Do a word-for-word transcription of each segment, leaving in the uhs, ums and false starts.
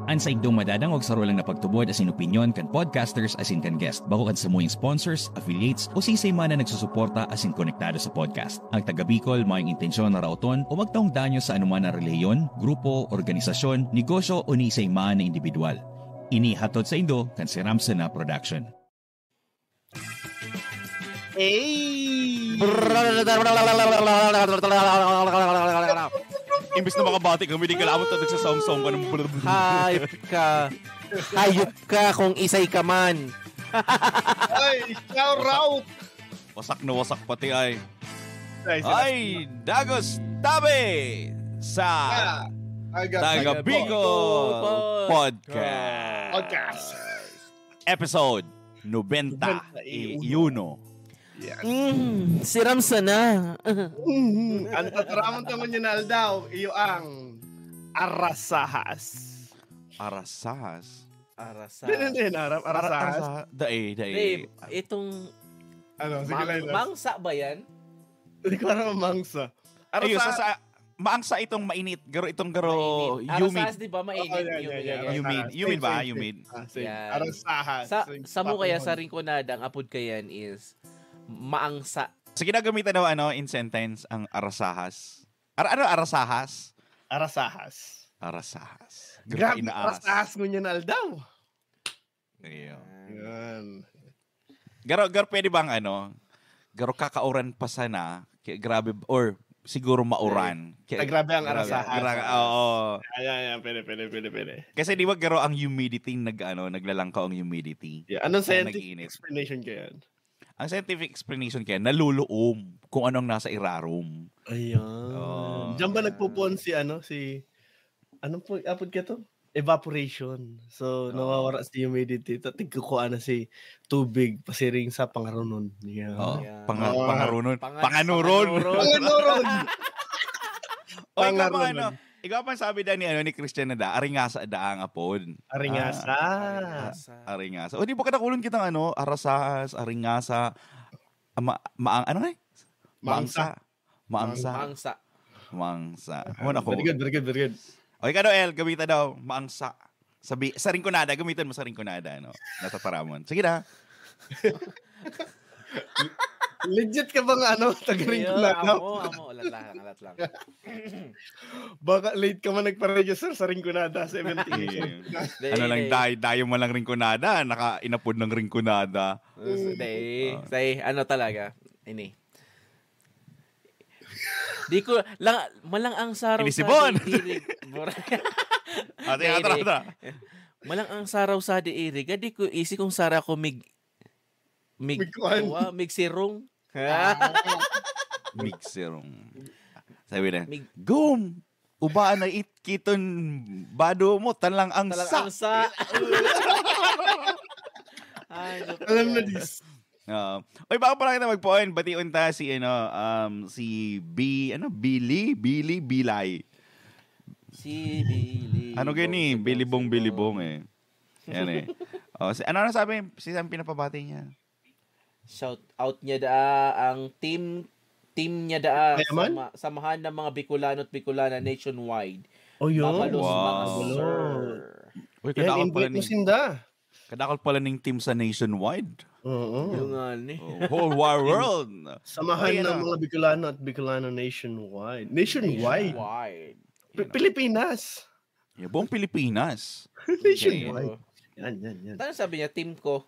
An saindong madadangog saro lang na pagtubod asin opinyon kan podcasters asin kan guest, bako kan samuyang sponsors, affiliates, o siisay man na nagsusuporta asin konektado sa podcast. Ang taga Bicol mayong intensyon na raoton o magtaong danyo sa anoman na relihiyon, grupo, organisasyon, negosyo o ni isay man na indibidwal. Ini hatod saindo kan Siram Sana Production. Hey! Imbis na makabati kami, di kailangan mo nagsasawsaw ka ng Hayop ka. Hayop ka kung isay ka man. Ay, shout out! Wasak na wasak pati ay. Ay, Ay, Dagos Tabi sa Taga Taga Bicol Bicol Podcast. Podcast. Episode nobenta y uno. Yes. Mm, siram sana. Mm, ang tataramon ta ngunyan na aldaw, iyo ang arasahas. Arasahas. Arasa. Hindi, hindi, harap, Ara- arasahas. arasa- Dai, dai. Dave, itong Ano, sige mang- lang. Lang. Mangsa ba yan? Hindi ko alam ang mangsa. Ayun, sa, Arasa- sa, maangsa itong mainit. Garo itong garo Mainit. humid. Arasahas, di ba? Mainit. Oo, yan, Humid. yan, yan. Humid. Arasahas. Humid ba? Same, same, Humid. same. Ah, same. Yan. Arasahas. Sa, Same. sa mo kaya Tapos sa Rinconada, ang apod kayan is maangsa. Sa ginagamitan daw ano, in sentence, ang arasahas. Ar ano, arasahas? Arasahas. Arasahas. Grabe, Inaas. arasahas ngunyan na aldaw. Ayun. Yan. Garo, garo, pwede bang ano? Garo kakauran pa sana. Kaya grabe, or siguro mauran. Kaya, Ah, grabe ang arasahas. Grabe, oo. Ayan, ayan, pwede, pwede, pwede, pwede. Kasi di ba garo ang humidity, nag, ano, naglalangkaw ang humidity. Yeah. Anong Kaya scientific nag-iinit. Explanation kaya? Ang scientific explanation kaya, naluluom kung anong nasa irarom. Ayan. Oh. Diyan ba nagpupuon si ano, si, anong po, apod ka to? Evaporation. So, Oo. nawawara si humidity. Tapos tigkukuha na si tubig, pasiring sa pangarunon. Yeah. Oh, Yeah. panga, Oh. pangarunon. Panga- Panganuron. panganuron. Panganuron! O, ikaw pa, Pangarunon. ano, ikaw pa sabi da ni, ano, ni Christian na da, aringasa da ang apod. Aringasa. Ah, aringasa. O, di ba kadakulon kitang, ano, arasahas, aringasa, ama, maang, ano nga? Maangsa. Maangsa. Maangsa. Maangsa. Ano ako? Very good, very good, very good. O, ikaw daw, El, gamita daw, maangsa. Sabi, sa Rinconada, gamitan mo sa Rinconada, no? Nasa Paramon. Sige na. Legit ka bang ano, taga Ayun, Rinconada? amo, amo, alat lang, alat lang. Baka late ka man nagpa-register sa Rinconada, seventeen years old ka. Di, Ano lang, di. dayo, dayo man lang Rinconada, naka-inapod ng Rinconada. Di, Ah. say, ano talaga, ini. Di ko, lang, malang ang saraw Ini si sa Bon. di irig. Bor- Ate, Di, atra, di. atra. Malang ang saraw sa di irig. Di ko isi kung sara ko mig, mig, Mig kuan. kuwa, mig sirong. Mixerong. Sabi na, Mig- Gum! Ubaan na it kiton bado mo, talang ang Talang sa. Ang sa. Ay, naku. Alam na this. Oo. Oy, baka pala kita magpuon, bation ta si, ano, um, si B, ano, Billy, Billy, Bilay. Si Billy. Ano gani? Bong, Bilibong, Bong. Bilibong eh. Yan eh. Oh, si, ano na sabi? Si Sam pinapabati niya. Shout out niya daa ang team team niya daa Kaya man? sama, samahan ng mga Bicolano at Bicolana nationwide. Oh, yun. Mabalos, Wow. mga sir. Uy, Yan, kadakol pala invite mo ning, sinda. kadakol pala ning team sa nationwide. Oo. Yung nga ni. Oh, whole wide world. Samahan Ay, ng ano? mga Bicolano at Bicolano nationwide. Nationwide. Wide. P- Pilipinas. Yeah, buong Pilipinas. Nationwide. Oo. Yan, yan, yan. Ano sabi niya? Team ko.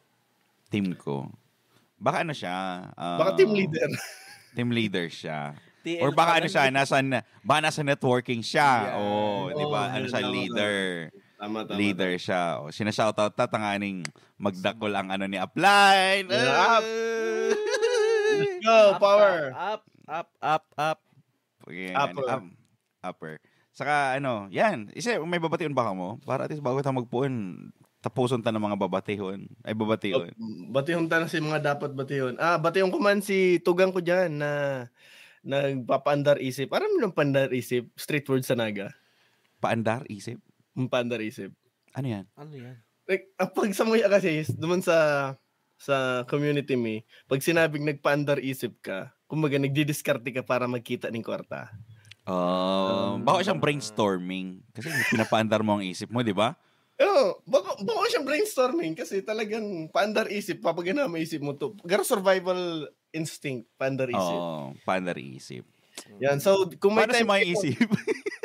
Team ko. Baka ano siya? ah, Baka team leader. Team leader siya. T L Or baka ano siya, nasa, na, baka nasa networking siya. Yeah. Oh, di ba? Oh, Ano yun, siya, tama, leader. Tama, tama. Leader siya. Oh, sinashoutout ta, tanganing magdakol ang ano ni Upline. Yeah. Ah! Go, power. Up, up, up, up. Okay, Upper. up- upper. Saka ano, yan. Isa, may babation ba ka mo? Para at least bago tayo magpuon, tapuson ta ng mga babatihon. Ay, babation. Batihon ta na si mga dapat batihon. Ah, batihon ko man si tugang ko dyan na nagpapaandar isip. Aram mo ng paandar isip? Street word sa Naga. Paandar, isip? Ang paandar isip. Ano yan? Ano yan? Like, ah, pag sa Muya kasi, duman sa sa community mi, pag sinabing nagpaandar isip ka, kumbaga nagdidiskarte ka para magkita ng kwarta. Um, baka siyang brainstorming. Kasi pinapaandar mo ang isip mo, di ba? Oo, bako, bako siyang brainstorming kasi talagang paandar isip, papaganaan mo isip mo to. Garo survival instinct, paandar isip. Oo, paandar isip. Yan, so kung may Paano si time may kita, isip?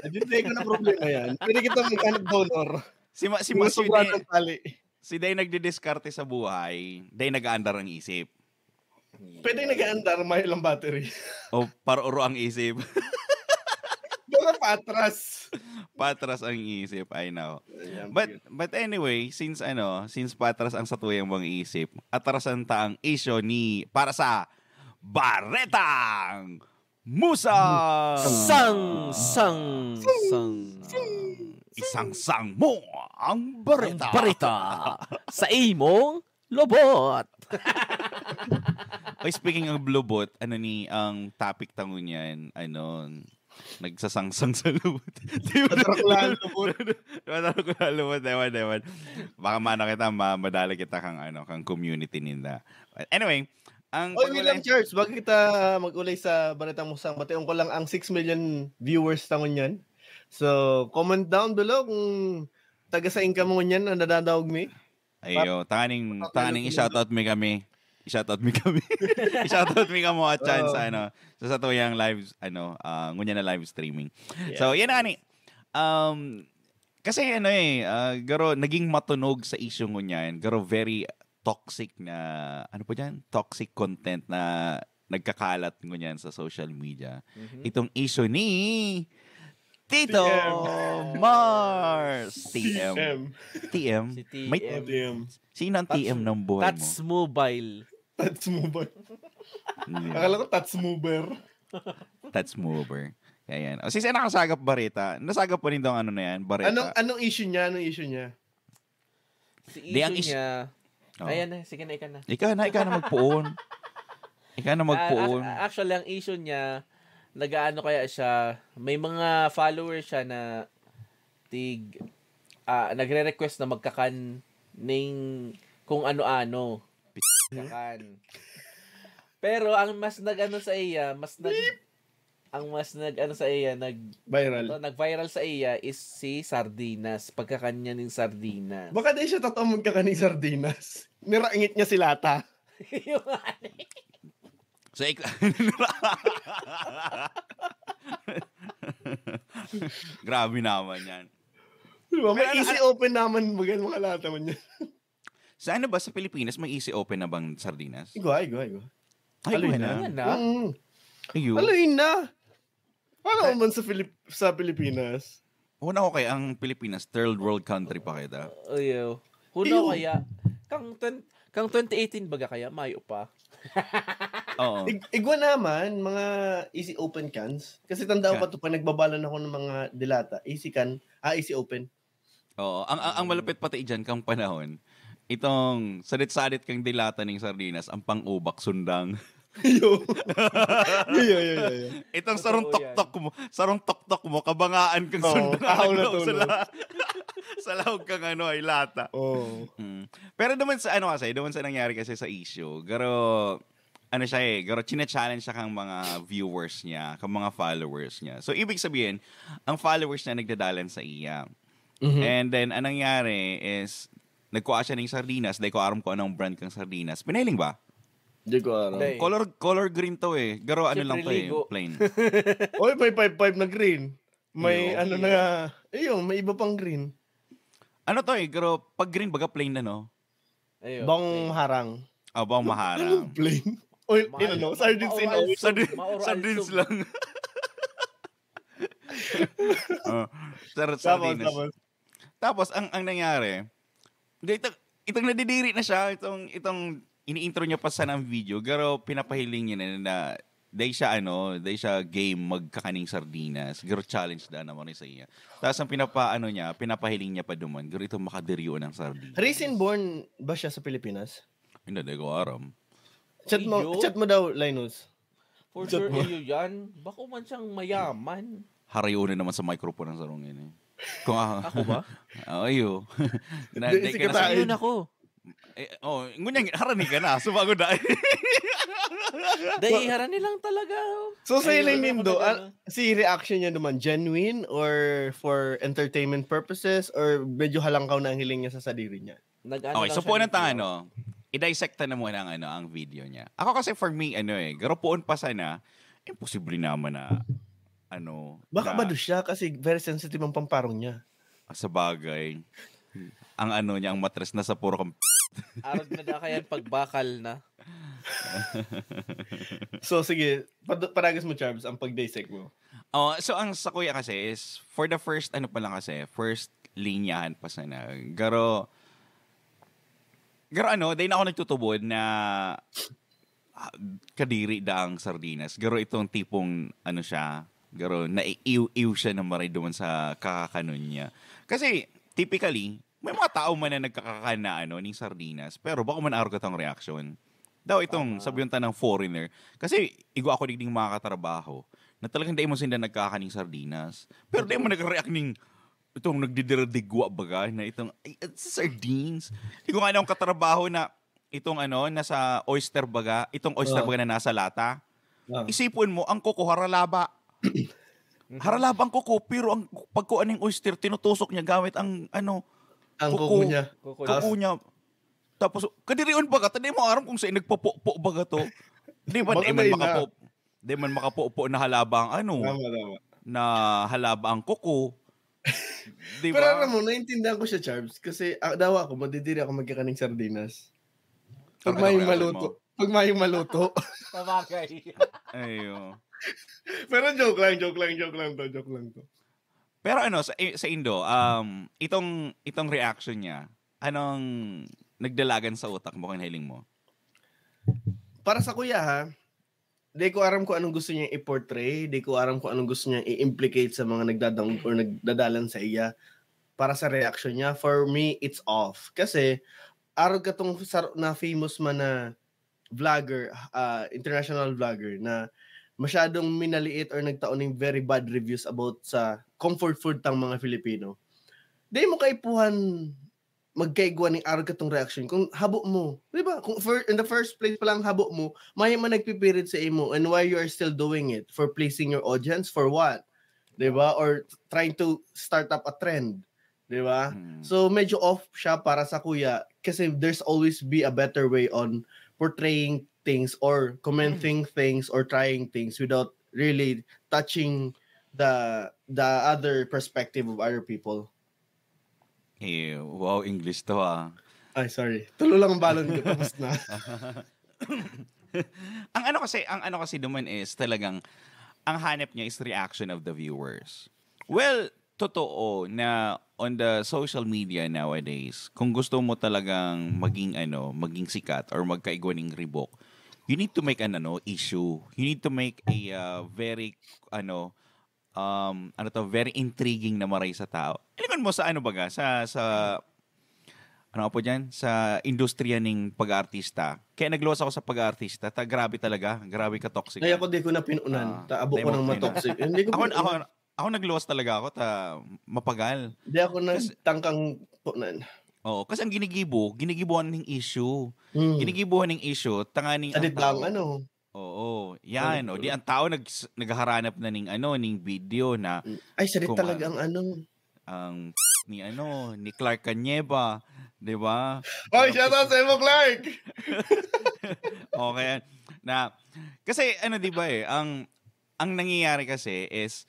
hindi ko na problema yan. Pwede kita maghanap donor. Si ma si Mga ma si sobra Day, ng tali. si Day nagdidiskarte sa buhay, Day nag-aandar ang isip. Pwede nag-aandar, may ilang battery. O paruro ang isip. Baka patras. Patras ang isip, I know. Ayan, But but anyway, since ano, since patras ang satuyang mga isip, atrasan ta ang isyo ni para sa Baretang Musa. Sang, sang, sang, sang. Isangsang mo ang Ang bareta. Bareta sa imong lubot. Oy, speaking of lubot, ano ni ang topic ta ngunyan? Ano, nagsasangsang sa lubot. Di ba? Matarok lang lubot. Matarok lang lubot, ewan, ewan. Baka mano kita, ma madali kita kang ano, kang community ninda. But anyway, ang Oy, wait pag-ulay- lang, Charles. Bago kita mag-ulay sa Baretang Musang, bation ko lang ang six million viewers ta ngunyan. So, comment down below kung taga sain ka mo ngunyan na nadadawog mi. Ayo, tanganing, Pap- tanganing Pap- i-shoutout mi kami. I-shoutout mi kami. I-shoutout mi kamo at chance Oo. ano, sa satuyang live, ano, ah, ngunyan na live streaming. Yeah. So, yan ani. Um, kasi ano eh, ah, garo, naging matunog sa issue ngunyan. Garo, very toxic na, ano po dyan? Toxic content na nagkakalat ngunyan sa social media. Mhm. Itong issue ni Tito T M. Mars. T M. T M. T M? Si T M. May, O, T M. sino ang T M ng buhay mo? Tats Mobile. Tats Mobile. Hmm. Akala ko Tats Mover. Tats Mover. Kaya yan. O, si Sen nakasagap bareta. Nasagap po nito ang ano na yan, bareta. Anong, anong issue niya? Anong issue niya? Si Di, ang issue is- niya. Oh. Ayan na, sige na, ikaw na. Ikaw na, ikaw na magpuon. Ikaw na magpuon. Ah, ac- actually, ang issue niya, nag-aano kaya siya, may mga followers siya na tig, ah, nagre-request na magkakan ning kung ano-ano. Kakan. Pero ang mas nag-ano sa iya, mas nag ang mas nag-ano sa iya, nag Viral. to, nag-viral sa iya is si sardinas, pagkakan niya ning sardinas. Baka di siya totoong magkakaning sardinas. Nirangit niya si Lata. Yung ano, So, ik- Grabe naman yan. Di ba? May Pero ano- easy open naman, baga, mga Lata man yan. Sa ano ba, sa Pilipinas, may easy open na bang sardinas? Igwa, igwa, igwa. Ay, Aloy wala na. na. Yan na. Mm. Ayun. Aloy na. Wala man sa Filip sa Pilipinas. Una ko kaya ang Pilipinas, third world country pa kita. Ayaw. Huno Iyo. Kaya, kang, twen- kang twenty eighteen baga kaya, mayo pa. Oo. Ig- igwa naman, mga easy open cans. Kasi tanda ko Ka- pa to, pag nagbabalan ako ng mga dilata, easy can, ah, easy open. Oo. Ang, ang, ang malupit pati dyan, kang panahon, itong sadit-sadit kang dilata ng sardinas, ang pang-ubak sundang. Yo. Yo, yo, yo, yo. Itong sarong Totoo yan. Toktok mo, sarong Toktok mo, kabangaan kang Oo, sundang ako na ano, to, sa, no? la- sa laog kang ano, ay lata. Oh. Mm. Pero naman sa ano kasi, naman sa nangyari kasi sa issue, garo ano siya eh, garo chine-challenge siya kang mga viewers niya, kang mga followers niya. So, ibig sabihin, ang followers niya nagdadalan sa iya. Mhm. And then, ang nangyari is, nagkuha siya ng sardinas, dahil ko aram ko anong brand kang sardinas. Pinahiling ba? Di ko alam. Hindi. Color color green to eh. Garo ano Siyempre, lang to eh, ligo. Plain. Oy, five five five na green. May Yo. ano na, ayun, may iba pang green. Ano to eh, garo pag green baga plain na no? Ayun. Bang harang. Ah, bang maharang. Plain. Oy, Mahal. ano, no? Sardines in Mahal. oil. Sardin- Mauro sardines Alsog. lang. Oh, sar- Tapos, sardinas. tapos. Tapos ang ang nangyari, di- ito, itong nadidiri na siya, itong itong ini-intro niya pa sana ang video, pero pinapahiling niya na, na dahil siya ano, dahil siya game magkakaning sardinas, garo challenge da naman sa iya. Tapos ang pinapaano niya, pinapahiling niya pa duman, garo itong makadiriyo ng sardinas. Raisin born ba siya sa Pilipinas? Hindi, di ko aram. Chat mo, Iyo? Chat mo daw, Linus. For Chat sure, mo. iyo yan. Bako man siyang mayaman. Harayo na naman sa microphone ang sarong yun eh. Kung ah, Ako ba? Oo, iyo. Na, Hindi, di si ka na- Katay. Ayun ako. Eh, oh, ngunyan, harani ka na. Sumagot na. Dai, harani lang talaga. Oh. So, sa Ay, hiling wala nindo, ko na ah, si reaction niya naman, genuine or for entertainment purposes or medyo halangkaw na ang hiling niya sa sadiri niya? Nag-ano Okay, lang so siya punan ng ta flow. ano, i-dissect ta na muna ang, ano, ang video niya. Ako kasi for me, ano eh, garo poon pa sana, imposible naman na, ano, Baka na, ba doon siya? Kasi very sensitive ang pamparong niya. Sa bagay, ang ano niya, ang matres na sa puro kang Arog na da kayan pagbakal na. So, sige, pad- padagas mo, Charbs, ang pag-dissect mo. Oh, so ang sa kuya kasi is, for the first, ano pa lang kasi, first linyahan pa sana. Garo, garo ano, dahil ako nagtutubod na ah, kadiri daang sardinas. Garo itong tipong, ano siya, garo naiiw-iw siya na maray duman sa kakakanon niya. Kasi, typically, may mga tao man na nagkakakan na ano, ning sardinas, pero bako man arog katong reaksyon. Daw itong, Tama. Sabi yung tanang foreigner. Kasi, igo ako digding mga katrabaho na talagang dai mo sinda nagkakaning sardinas. Pero dai mo nag-react ning itong nagdidiradigwa baga na itong, "Ay, it's sardines." Igo nga akong katrabaho na itong ano, nasa oyster baga, itong oyster Oh. baga na nasa lata. Ah. Isipon mo, ang kuko haralaba. Haralaba ang kuko, pero ang pagkuan ng oyster, tinutusok niya gamit ang ano, Ang Kuko. kuko niya. Kuko kuko niya. Tapos, kadirion baga, ta di mo aram kung saan nagpapupo baga to. Di ba, Baka di man may na. makapo, di man makapupo na halaba ang ano, Tama, tama. na halaba ang kuko. Di Pero ba? Alam mo, naintindihan ko siya, Charbs. Kasi ah, dawa ako, madidiri ako magkakaning sardinas. Pag Ano may reaction maluto. mo? Pag may maluto. Sabagay. Ayo. Pero joke lang, joke lang, joke lang to, joke lang to. Pero ano, sa, sa Indo, um, itong, itong reaction niya, anong nagdalagan sa utak mo kung hiling mo? Para sa kuya ha, di ko aram kung anong gusto niya i-portray, di ko aram kung anong gusto niya i-implicate sa mga nagdadang or nagdadalan sa iya para sa reaction niya. For me, it's off. Kasi arog katong sar- na famous man na vlogger, ah, international vlogger na masyadong minaliit or nagtao ning very bad reviews about sa comfort food tang mga Filipino. Di mo kaipuhan magkaigwa ning arog katong reaction kung habo mo, di ba? Kung for, in the first place pa lang habo mo, may man nagpipirit sa imo and why you are still doing it? For pleasing your audience? For what? Di ba? Or trying to start up a trend? Di ba? Hmm. So medyo off siya para sa kuya kasi there's always be a better way on portraying things or commenting things or trying things without really touching the the other perspective of other people. Eh, wow, English to ah. Ay, sorry. Tulo lang ang balon ko. Tapos na. Ang ano kasi, ang ano kasi naman is talagang ang hanap niya is reaction of the viewers. Well, totoo na on the social media nowadays, kung gusto mo talagang maging ano, maging sikat or magkaigwa ning ribok, you need to make an ano, issue. You need to make a uh, very ano um ano to, very intriguing na maray sa tao. Ilingon mo sa ano baga sa sa ano po diyan sa industriya ning pag-artista. Kaya nagluwas ako sa pag-artista. Ta grabe talaga, grabe ka toxic. Kaya ako di ko na pinunan. Ah, Taabo ko demo ng ko yun. matoxic. Hindi ko Ako pinunan. ako ako nagluwas talaga ako ta mapagal. Hindi ako nagtangkang punan. Oo, kasi ang ginigibo, ginigibuhan ning issue. Hmm. Ginigibuhan ning issue, tanganing Sadit ang lang tao. Ano. Oo, yan. O di ang tao nag naghaharanap na ning ano, ning video na Ay, sadit Kung talaga ano. Ang ano. Ang ni ano, ni Clark Canieva, 'di ba? Oy, shout out sa imo, Clark! Okay. Na kasi ano 'di ba eh, ang ang nangyayari kasi is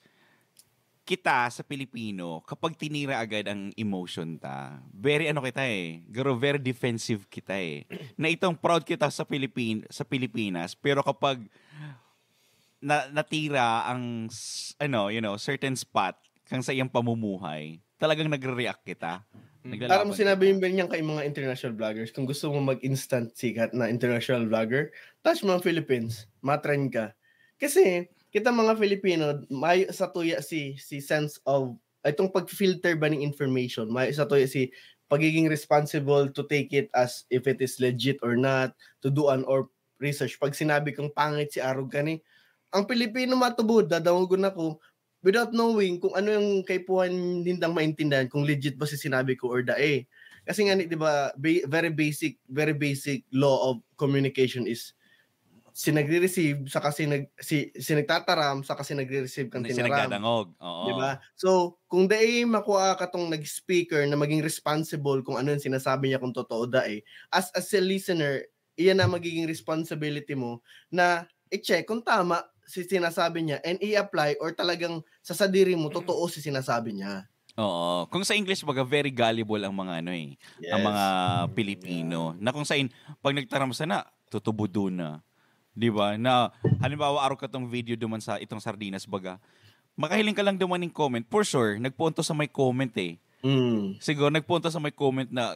kita sa Pilipino, kapag tinira agad ang emotion ta, very ano kita eh, garo very defensive kita eh. Na itong proud kita sa Pilipin sa Pilipinas, pero kapag na, natira ang ano, you know, certain spot kang sa iyang pamumuhay, talagang nagre-react kita. Para mo sinabi yung ganyan kay mga international vloggers, kung gusto mo mag-instant sikat na international vlogger, touch mo ang Philippines, matrend ka. Kasi kita mga Filipino, may sa tuya si si sense of itong pag-filter ba ng information, may sa tuya si pagiging responsible to take it as if it is legit or not, to do an or research. Pag sinabi kong pangit si Arog kani, ang Pilipino matubod, dadangogon ako, without knowing kung ano yung kaipuhan nindang maintindihan, kung legit ba si sinabi ko or dae. Kasi nga, di ba, ba- very basic, very basic law of communication is si nagre-receive, saka si, nag, si, si nagtataram, saka si nagre-receive kan Si tinaram. nagdadangog. Oo. Di ba? So, kung dai makua katong nag-speaker na maging responsible kung ano yung sinasabi niya, kung totoo dai, as, as a listener, iyan na magiging responsibility mo na i-check kung tama si sinasabi niya and i-apply or talagang sa sadiri mo, totoo si sinasabi niya. Oo. Kung sa English, baga, very gullible ang mga ano eh, ang Yes. mga Pilipino. Na kung sa in, pag nagtaram sana, tutubudo na. Di ba? Na, halimbawa, araw ka tong video duman sa itong sardinas, baga. Makahiling ka lang duman ng comment. For sure, nagpunto sa may comment eh. Mm. Siguro, nagpunto sa may comment na,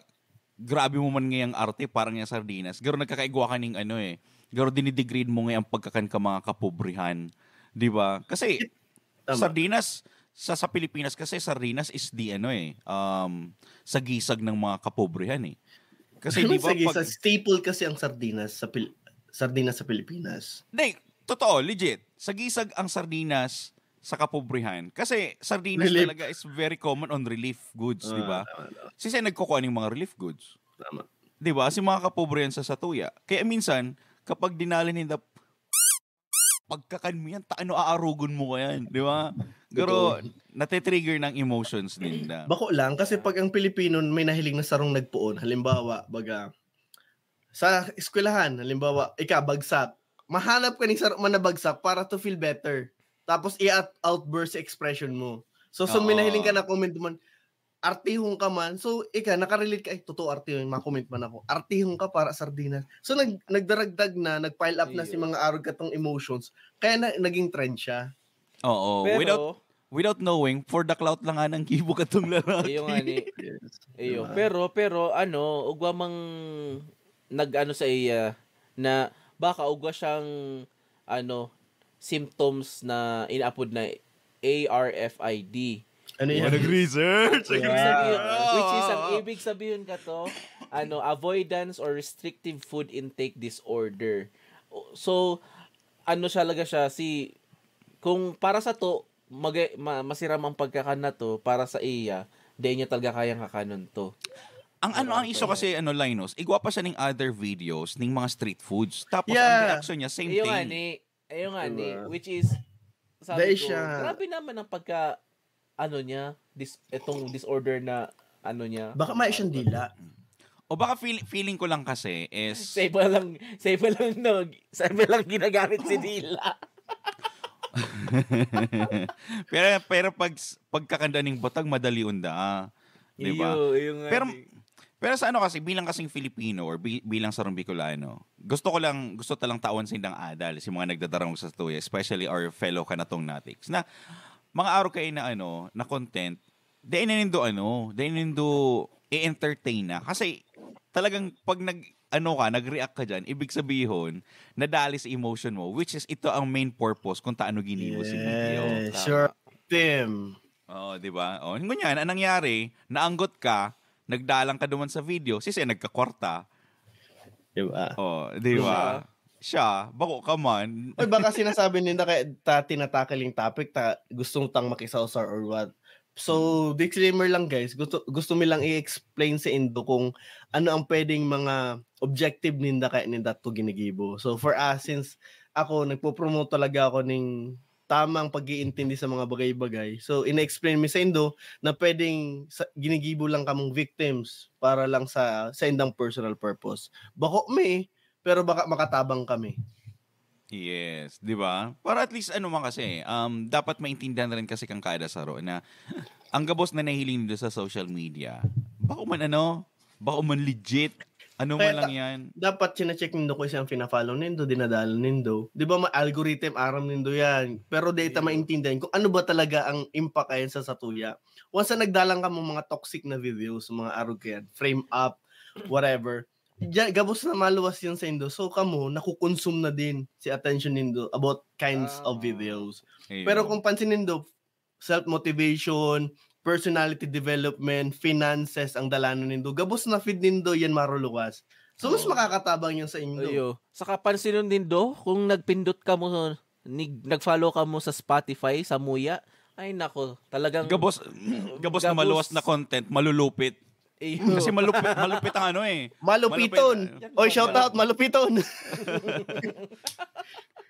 "Grabe mo man ngayang arte, parang yung sardinas." Garo nagkakaigwa ka ning ano eh. Garo dinidegrade mo ngayang pagkakan ka mga kapobrihan. Di ba? Kasi, Tama. sardinas, sa, sa Pilipinas kasi, sardinas is the ano eh, um, sagisag ng mga kapobrihan eh. Kasi di ba, Sige, pag, sa staple kasi ang sardinas sa Pil- sardinas sa Pilipinas. Di, totoo, legit. Sagisag ang sardinas sa kapobrihan. Kasi sardinas Relief. talaga is very common on relief goods, di ba? Ah, tama, tama. Sisi nagkukuha ng mga relief goods. Tama. Di ba? Si mga kapobrihan sa satuya. Kaya minsan, kapag dinali ninda, pagkakan mo yan, ta- ano aarugon mo yan, di ba? Pero, natitrigger ng emotions ninda. Bako lang, kasi pag ang Pilipino may nahiling na sarong nagpoon, halimbawa, baga, sa eskwelahan, halimbawa, ika, bagsak, mahanap ka ning sarong manabagsak para to feel better. Tapos, i-outburst sa expression mo. So, so may Oo. nahiling ka na comment man, "Artihon ka man." So, ika, nakarelate ka, "Ay, totoo, artihon." Ma-comment man ako, "Artihon ka para sardinas." So, nag nagdaragdag na, nag-pile up na si Ayun. mga arog katong emotions. Kaya na, naging trend siya. Oo. Pero, Without, without knowing, for the clout lang nga nang gibo katong lalaki. Iyo nga ni. Yes. Iyo. Diba? Pero, pero, ano, ugwa mang nag-ano sa iya na baka ugwa siyang, ano, symptoms na inaapod na A R F I D. Ano Mga yan? nag-research. Ibig sabihin, Oo. which is, ang ibig sabihin ka to, ano, avoidance or restrictive food intake disorder. O, so, ano siya laga siya, si, kung para sa to, mag, ma, masiram ang pagkakan na to, para sa iya, di niya talaga kayang kakanon to. Ang ano, ang issue kasi, ano, Linus, igwa pa siya ning other videos, ning mga street foods. Tapos, ang Yeah. reaction niya, same Ayun thing. nga ni, ayun nga ni, Diba? Which is, sabi Dahil ko, siya grabe naman ang pagka, ano niya, dis, itong disorder na, ano niya. Baka may siyang dila. O baka feel, feeling ko lang kasi is... Sa iba lang, sa iba lang, no, sa iba lang ginagamit si dila. pero pero pag pagkakanda ning butag, madali unda. Di ba? Iyo, iyo nga Pero ni. pero sa ano kasi, bilang kasing Filipino or bi- bilang sarong Bicolano, gusto ko lang, gusto talang tawan sindang adal, si mga nagdadarangog sa tuya, especially our fellow kanatong natics, na mga araw kayo na ano, na content, dahil na nindo ano, dahil nindo i-entertain na. Kasi talagang pag nag ano ka, nag-react ka dyan, ibig sabihin, nadali sa emotion mo, which is ito ang main purpose kung taano ginibo si video. Yes, Tama. Sure. Tim. Oo, di ba? O, ngunyan, anong nangyari? Naanggot ka, nagdalang ka duman sa video, sisi nagkakwarta. Diba? O, di ba? Siya, bako ka man. Oy, baka sinasabi ninda kaya ta tinatackle yung topic, ta gusto tang makisawsaw or what. So, disclaimer lang, guys, gusto gusto mi lang i-explain sa indo kung ano ang pwedeng mga objective ninda kaya ninda to ginigibo. So, for us, since ako, nagpo-promote talaga ako ning tamang pag-iintindi sa mga bagay-bagay. So, ina-explain mi sa indo na pwedeng sa, ginigibo lang kamong victims para lang sa sa indang personal purpose. Bako mi, pero baka makatabang kami. Yes, di ba? Para at least ano man kasi, um, dapat maintindihan rin kasi kang kada saro na ang gabos na nahiling nila sa social media, bako man ano, bako man legit, ano man Kaya lang yan. Dapat chine-check nindo kung saan fina-follow nindo, dinadala nindo. Di ba, may algorithm, aram nindo yan. Pero di ta Ayun. maintindihan kung ano ba talaga ang impact ayan sa satuya. Once na nagdalang ka mga toxic na videos, mga arog yan, frame up, whatever, diyan, gabos na maluwas yan sa indo. So, kamo, nakukonsume na din si attention nindo about kinds of Tama. videos. Ayun. Pero kung pansin nindo, self-motivation, personality development, finances, ang dalanon nindo, gabos na feed nindo, yan maruluwas. So, mas Oo. makakatabang yan sa indo. Ayo. Saka pansinon nindo, kung nagpindot ka mo, nig, nag-follow ka mo sa Spotify, sa Muya, Ay, nako. Talagang Gabos, gabos na Gabos. Maluwas na content, malulupit. Eh, Kasi malupit, malupit ang ano eh. Malupiton. Malupit, Oy, shout out, Malupiton.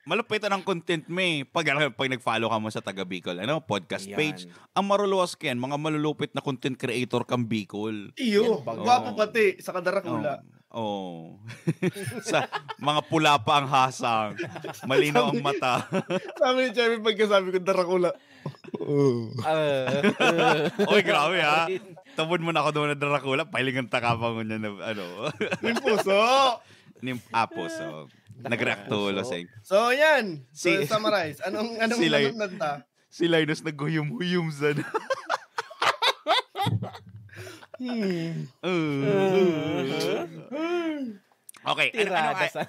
Malupit ang content mo eh. Pag, pag nag-follow ka mo sa Taga Bicol, ano, podcast Yan. page, ang maruluwas ka yan, mga malulupit na content creator kang Bicol. Iyo, Yan, bago. gwapo pati, saka darakula. Oh. Sa mga pula pa ang hasang, malinaw ang mata. Sabi ni Chevy, pagkasabi ko, darakula. Oh. Ah, Oy, grabe ha. Tubod mo na ako doon na darakula, pahilingan ta ka pa ngunyan na ano. Yung puso. Nim ah, puso. Nag-react to, Loseng. So, yan. So, Si- summarize. Anong, anong Sila y- nanunod ta? Si Linus naghuyum-huyum sana. Hmm. Uh. Okay, ano, ano, Tirada ay, sa...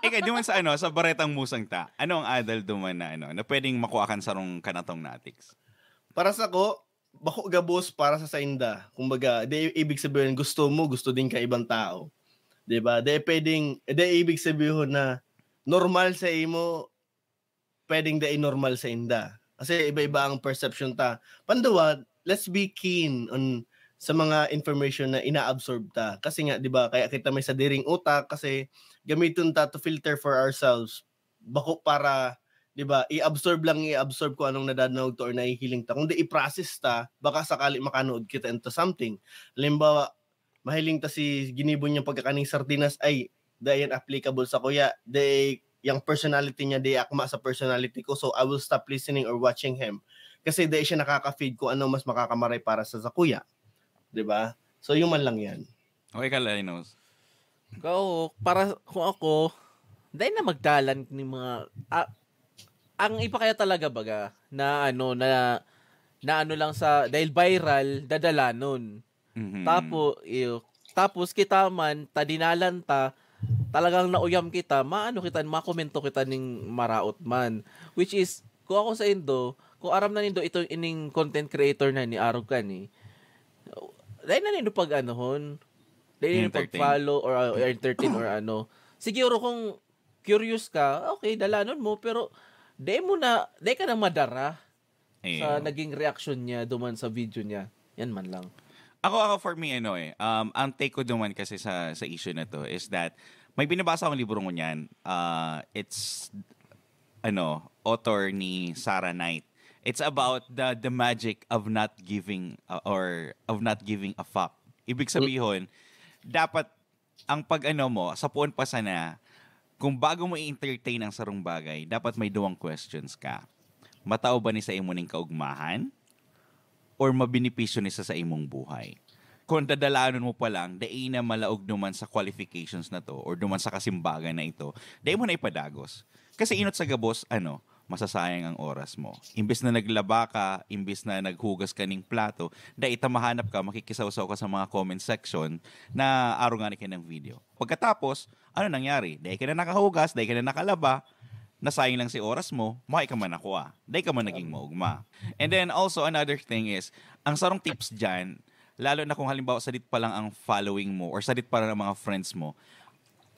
ikaw, duman sa ano, sa baretang musang ta, ano ang adal duman na ano, na pwedeng makuha kan sarong kanatong natiks? Para sa ko, bako gabos para sa sainda. Kumbaga, di ibig sabihin gusto mo, gusto din ka ibang tao. 'Di ba? Di pwedeng, di ibig sabihin na normal sa imo, pwedeng di normal sa inda. Kasi iba-iba ang perception ta. Panduwa, let's be keen on sa mga information na ina-absorb ta. Kasi nga, 'di ba, kaya kita may sadiring utak kasi gamiton ta to filter for ourselves. Bako para, 'di ba, i-absorb lang, i-absorb kung anong nadadangog ta or nahihiling ta. Kundi i-process ta, baka sakali makanood kita into something. Halimbawa, mahiling ta si ginibo niyang pagkakaning sardinas, ay, dai yan applicable sa kuya. Dai, yung personality niya, di akma sa personality ko. So, I will stop listening or watching him. Kasi dai siya nakaka-feed kung ano mas makakamaray para sa, sa kuya. 'Di ba? So, yun man lang yan. Okay ka, Linus? Oo, para kung ako, dahil na magdalan ni mga... ah, ang iba kaya talaga baga na ano, na, na ano lang sa, dahil viral, dadalanon. Mhm. Tapo, iyo, tapos kita man, tadinalan ta, talagang nauyam kita, maano kita, makomento kita ning maraot man. Which is, kung ako sa indo, kung aram na nindo itong ining content creator na ni Arog ka ni, dahil na nindo pag anuhon, dahil nindo Entertain. pag-follow or uh, entertain or ano. Siguro kung curious ka, okay, dalanon mo, pero dahil mo na, dahil ka na madara Ayun. sa naging reaction niya duman sa video niya. Yan man lang. Ako, ako for me, ano eh, um, ang take ko duman kasi sa, sa issue na to is that may binabasa akong libro ngunyan. Uh, it's, ano, author ni Sarah Knight. It's about the the magic of not giving uh, or of not giving a fuck. Ibig sabihin, dapat ang pag-ano mo, sa puon pa sana, kung bago mo i-entertain ang sarong bagay, dapat may duwang questions ka. Matao ba ni sa imo ning kaugmahan? Or mabinipisyo ni sa, sa imong buhay? Kung dadalanon mo pa lang, dai na malaog duman sa qualifications na to or duman sa kasimbagan na ito, dai mo na ipadagos. Kasi inot sa gabos, ano, masasayang ang oras mo. Imbes na naglaba ka, imbes na naghugas ka ning plato, dai ta mahanap ka, makikisawsaw ka sa mga comment section na arungan ka ng video. Pagkatapos, ano nangyari? Dai ka na nakahugas, dai ka na nakalaba, nasayang lang si oras mo, mahay ka man ako ah. Dai ka man naging maugma. And then also another thing is, ang sarong tips dyan, lalo na kung halimbawa sadit pa lang ang following mo or sadit pa lang ang mga friends mo,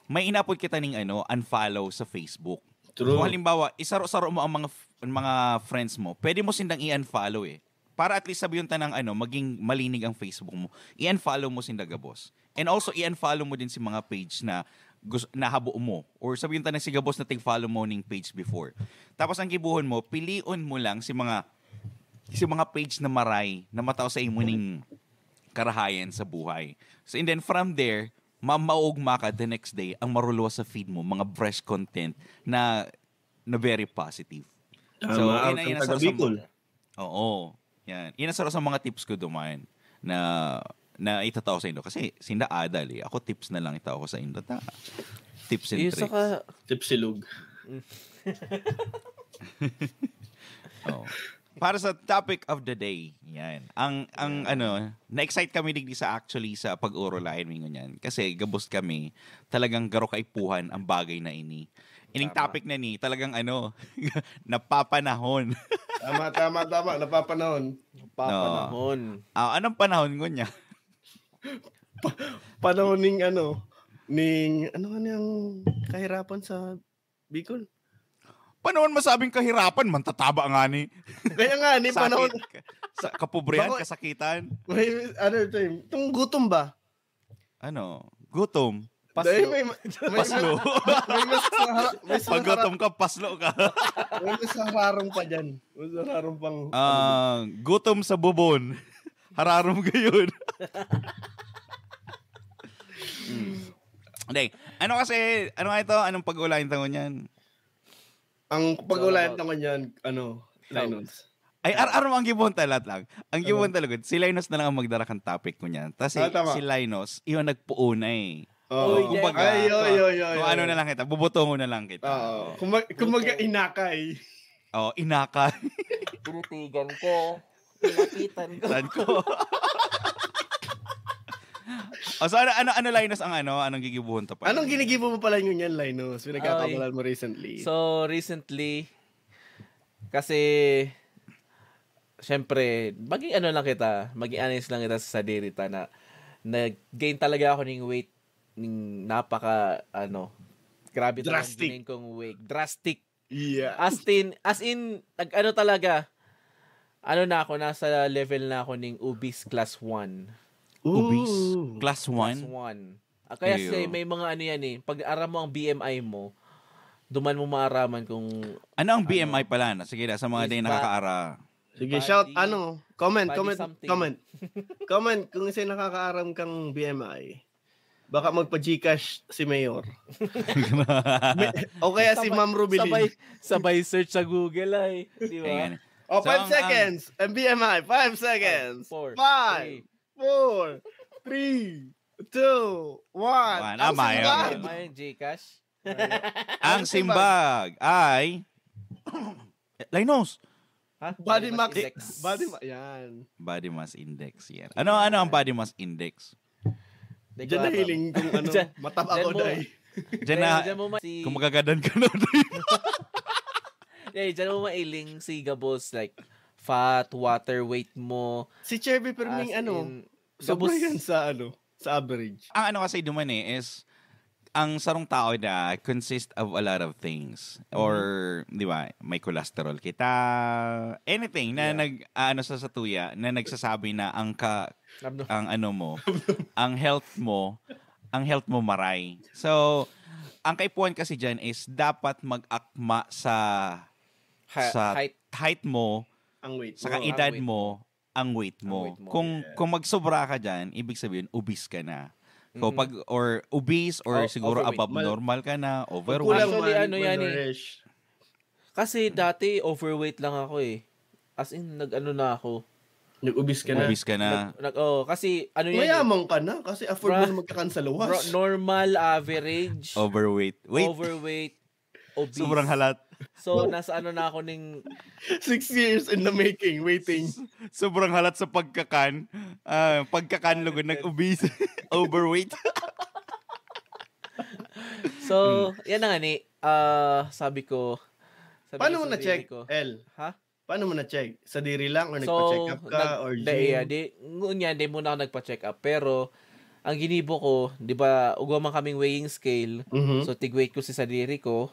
may inapod kita ning ano, unfollow sa Facebook. True. Kung halimbawa, isaro-saro mo ang mga f- ang mga friends mo, pwede mo sindang i-unfollow eh. Para at least sabihin ta ng ano, maging malinig ang Facebook mo. I-unfollow mo sinda gabos. And also, i-unfollow mo din si mga page na gus- nahabo mo. Or sabihin ta na si gabos na tig-follow mo ning page before. Tapos ang gibuhon mo, pilion mo lang si mga si mga page na maray na matao sa imo ning karahayan sa buhay. So, and then from there, ma maugma ka the next day, ang maruluwas sa feed mo, mga fresh content na na very positive. Tama, ang yun ang taga Bicol. Oo. Yan. Yan ang sarap sa mga tips ko duman na na itatao sa indo. Kasi sinda adal eh. Ako tips na lang itao ko sa indo. Ta, tips and Yung tricks. saka, Tipsilog. Oh. Para sa topic of the day, yan. Ang ang ano, na-excite kami digdi sa actually sa pag-orolayan mi ngunyan kasi gabos kami talagang garo kaipuhan ang bagay na ini. Ining Tama. Topic na ni talagang ano, napapanahon. Tama, tama, tama. Napapanahon. Papanahon. Ah, anong panahon ngunya? Panahon ning ano, ning, ano nga niyang kahirapan sa Bicol? Ano man masabing kahirapan, mantataba nga ni. Kaya nga, ni panahon, Sakit. Sa kapobrihan, Bako- kasakitan. May, ano ito eh, itong gutom ba? Ano? Gutom. Dahil Paslo. may, may, Paslo. may mas harap, may mas Pag harap, gutom ka, paslo ka. may mas hararong pa dyan. Mas hararong pang, Ah, gutom sa bubon. Hararom gayon. Hmm. Hindi. Ano kasi, ano nga ito? Anong pag-uulayan tango niyan? ang pag-ulayan tango niyan, ano, Linus. Ay, ar-, ar-, ang gibuhon talat lang. Ang gibuhon talaga, si Linus na lang ang magdara kan topic ko niyan. Kasi Ah, tama. Si Linus, iyon nagpuunay. Oo. Uy, Kumbaga, Ay, yo, kung, yo, yo, kung yo. Ano na lang kita, bubutongon na lang kita. Oo. Kumbaga, kumbaga inakay. Oh, inakay. Tinitigan ko. Pinapitan ko. Tan ko. Oh, so ano, ano, ano, Linus, ang ano, anong gigibuhon to pa? Anong ginigibo mo pala yun yan, Linus? Pinagkakawalan mo recently. So, recently, kasi, syempre, maging ano lang kita, maging honest lang kita sa sadiri ta na nag-gain talaga ako ng weight, ng napaka, ano, grabe talaga Drastic. Ginain kong weight. Drastic. Yeah. As in, as in, nag-ano talaga, ano na ako, nasa level na ako ning obese class one. Obese. Ooh. Class Class one? one. Ah, kaya Ew. Kasi may mga ano yan eh, pag aram mo ang B M I mo, duman mo maaraman kung Ano ang B M I pala? Na? Sige na, sa mga Is di ba- nakakaara. Sige, Body- shout, ano, comment, body comment, something. comment. Comment kung sino nakakaaram kang B M I. Baka magpa-Gcash si Mayor. May- o kaya si Sabay- Ma'am Rubilin. Sabay, sabay search sa Google ay. Di ba? Ayan. Oh, So, five ang- seconds. M B M I, five seconds. Four, Five, three. four, three, two, one. One. Ang Ah, Mayor. simbag. May Gcash. Ang simbag ay Linus. Ha? Body mass. Index. Body mass. Yan. Body mass index. Yan. Ano ano ang body mass index? Di ko Diyan alam. nahiling kung ano, Diyan- mataba diyan ako, mo- day. Diyan Diyan- na, diyan mo ma- si- kung magagadan ka na, day. Eh, diyan mo mailing si gabos, like, fat, water weight mo. Si Cherby Perming, As ano, in, sobra gabos- yan sa, ano, sa average. Ang ano kasi duman eh is ang sarong tao na consist of a lot of things or di ba may cholesterol kita, anything na Yeah. nag ano sa satuya na nagsasabi na ang ka Abno- ang ano mo ang health mo ang health mo maray. So ang kaipuhan kasi diyan is dapat mag-akma sa Ha- sa height. height mo Ang weight saka mo. edad weight. mo ang weight mo. weight mo, Kung yeah. kung magsobra ka diyan, ibig sabihin obese ka na. Kung Mm. pag or obese or O- siguro overweight. above Mal- normal ka na, Kung overweight. kulang Actually, man, ano yan eh. malnourished. Kasi dati overweight lang ako eh. As in, nag-ano na ako. Nag-obese ka na. Obese ka na. Nag, nag, oh, kasi ano yan eh. Mayaman ka na kasi afford mo Bra- na magkakan sa Bro, luwas. Normal, average, Overweight. Wait, overweight, obese. Sobrang halat. So, nasa ano na ako ning Six years in the making, waiting. Sobrang halat sa pagkakan. Ah, pagkakan lugod nag-obese. Overweight. So, yan na nga ni, ah, sabi ko, sabi Paano ko mo sa na-check, sarili ko, El? Ha? Paano mo na-check? Sa diri lang or So, nagpa-check up ka nag- or da- gym? yeah, di, ngunyan, di muna ako nagpa-check up. Pero, ang ginibo ko, di ba, ugwa man kaming weighing scale. Mhm. So, tig-weight ko si sadiri ko.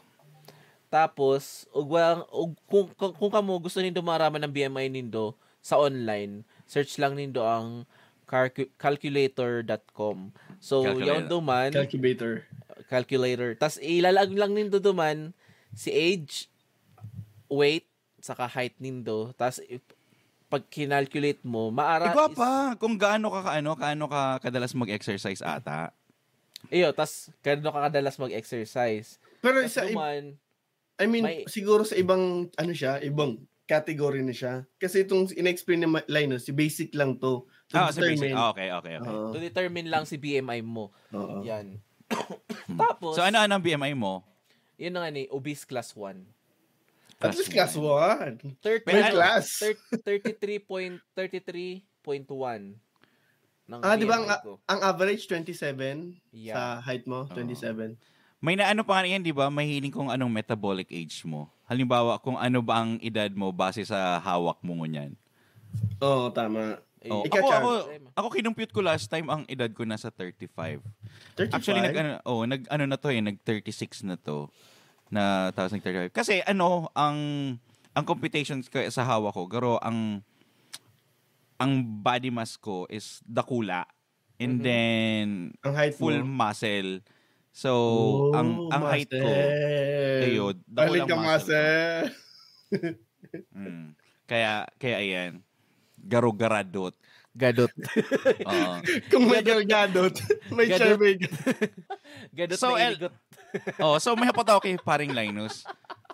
Tapos, ugwa, ug, kung, kung, kung kamo gusto nindo maaraman ang B M I nindo sa online, search lang nindo ang calcu- calculator dot com. So, Calculator. Yaon duman, Calculator. calculator. Tas ilalag lang nindo duman si age, weight, saka height nindo. Tas i- pag kinalculate mo, maara Igwa is- pa, kung gaano ka kaano, kaano ka kadalas mag-exercise ata. Iyo, tas kano ka kadalas mag-exercise. Pero Tas sa ib- duman, I mean, may- siguro sa ibang, ano siya, ibang category na siya. Kasi itong in-explain ni Ma- Linus, si basic lang to. To Ah, sa basic. determine. Ah, okay, okay, okay. Oo. to determine lang si B M I mo. Oo. Yan. Tapos, So ano ano ang B M I mo? Yun na nga ni, obese class one. At least class one. Thirty, May class. thirty, thirty-three point, thirty-three point one ng Ah, di ba ang, B M I ko. ang average twenty-seven Yeah. Sa height mo? Twenty-seven. May naano pa nga yan, di ba? Mahiling kung anong metabolic age mo. Halimbawa, kung ano ba ang edad mo base sa hawak mo ngunyan. Oo, tama. Eh, Oh, Ikaw, ako, Char. ako, ako kinumpute ko last time ang edad ko nasa thirty-five. thirty-five? Actually, nag ano, oh, nag ano na to eh, nag thirty-six na to. Na tapos nag-thirty-five. Kasi ano, ang ang computation ko sa hawak ko, garo ang ang body mass ko is dakula. And Mhm. then, Ang height full mo? Muscle. So, ang Oh, ang height ko, muscle. ayun, Mahilig dakulang kang muscle. Muscle. Mm. Kaya, kaya ayan, garo-garadot. Gadot. Oo. Kung may gargadot, may Gadot. siya may Gadot So, na El- iligot. Oh, so may hapot ako kay Paring Linus.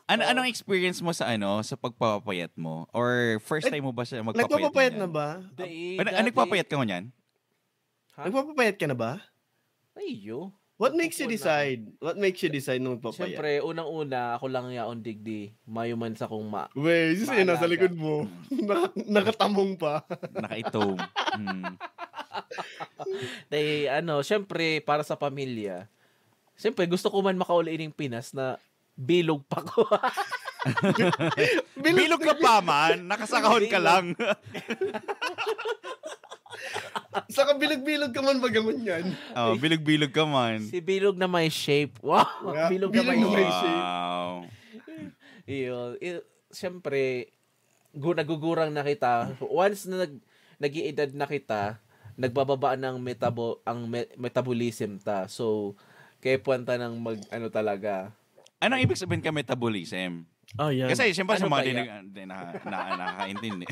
Ano Oh. anong experience mo sa ano, sa pagpapapayat mo? Or first Eh, time mo ba siya magpapayat? Nagpapapayat na Ganyan? ba? Dai, Ano, ano dati- nagpapayat ka ngunyan? Ha? Nagpapapayat ka na ba? Ay, yo. What makes you Nagpapapayat na. Decide? What makes you decide na magpapayat? Siyempre, unang-una, ako lang yaon digdi. Mayo man sa kong ma... Weh, yun sa'yo, nasa Maalaga. Likod mo. Naka- nakatamong pa. Nakaitom. Hmm. Dahil, ano, siyempre, para sa pamilya, siyempre, gusto ko man makauli ining Pinas na bilog pa ko. Bilog ka pa man, nakasakahon ka Bilog. Lang. Saka bilog-bilog ka man baga ngunyan. Oh, bilog-bilog ka man. Si bilog na may shape. Wow! Yeah, Bilog, bilog na may na may shape. shape. Wow. Iyo, i- siyempre, gu- nagugurang na kita. Once na nag nag-iedad na kita, nagbababa ng metabo ang me- metabolism ta. So, kaya puwan ta ng mag ano talaga. Anong ibig sabihin ka metabolism? Oh, yan. Kasi siyempre sa Ano mga ba di yan? nag- di na, na, nakakaintindi.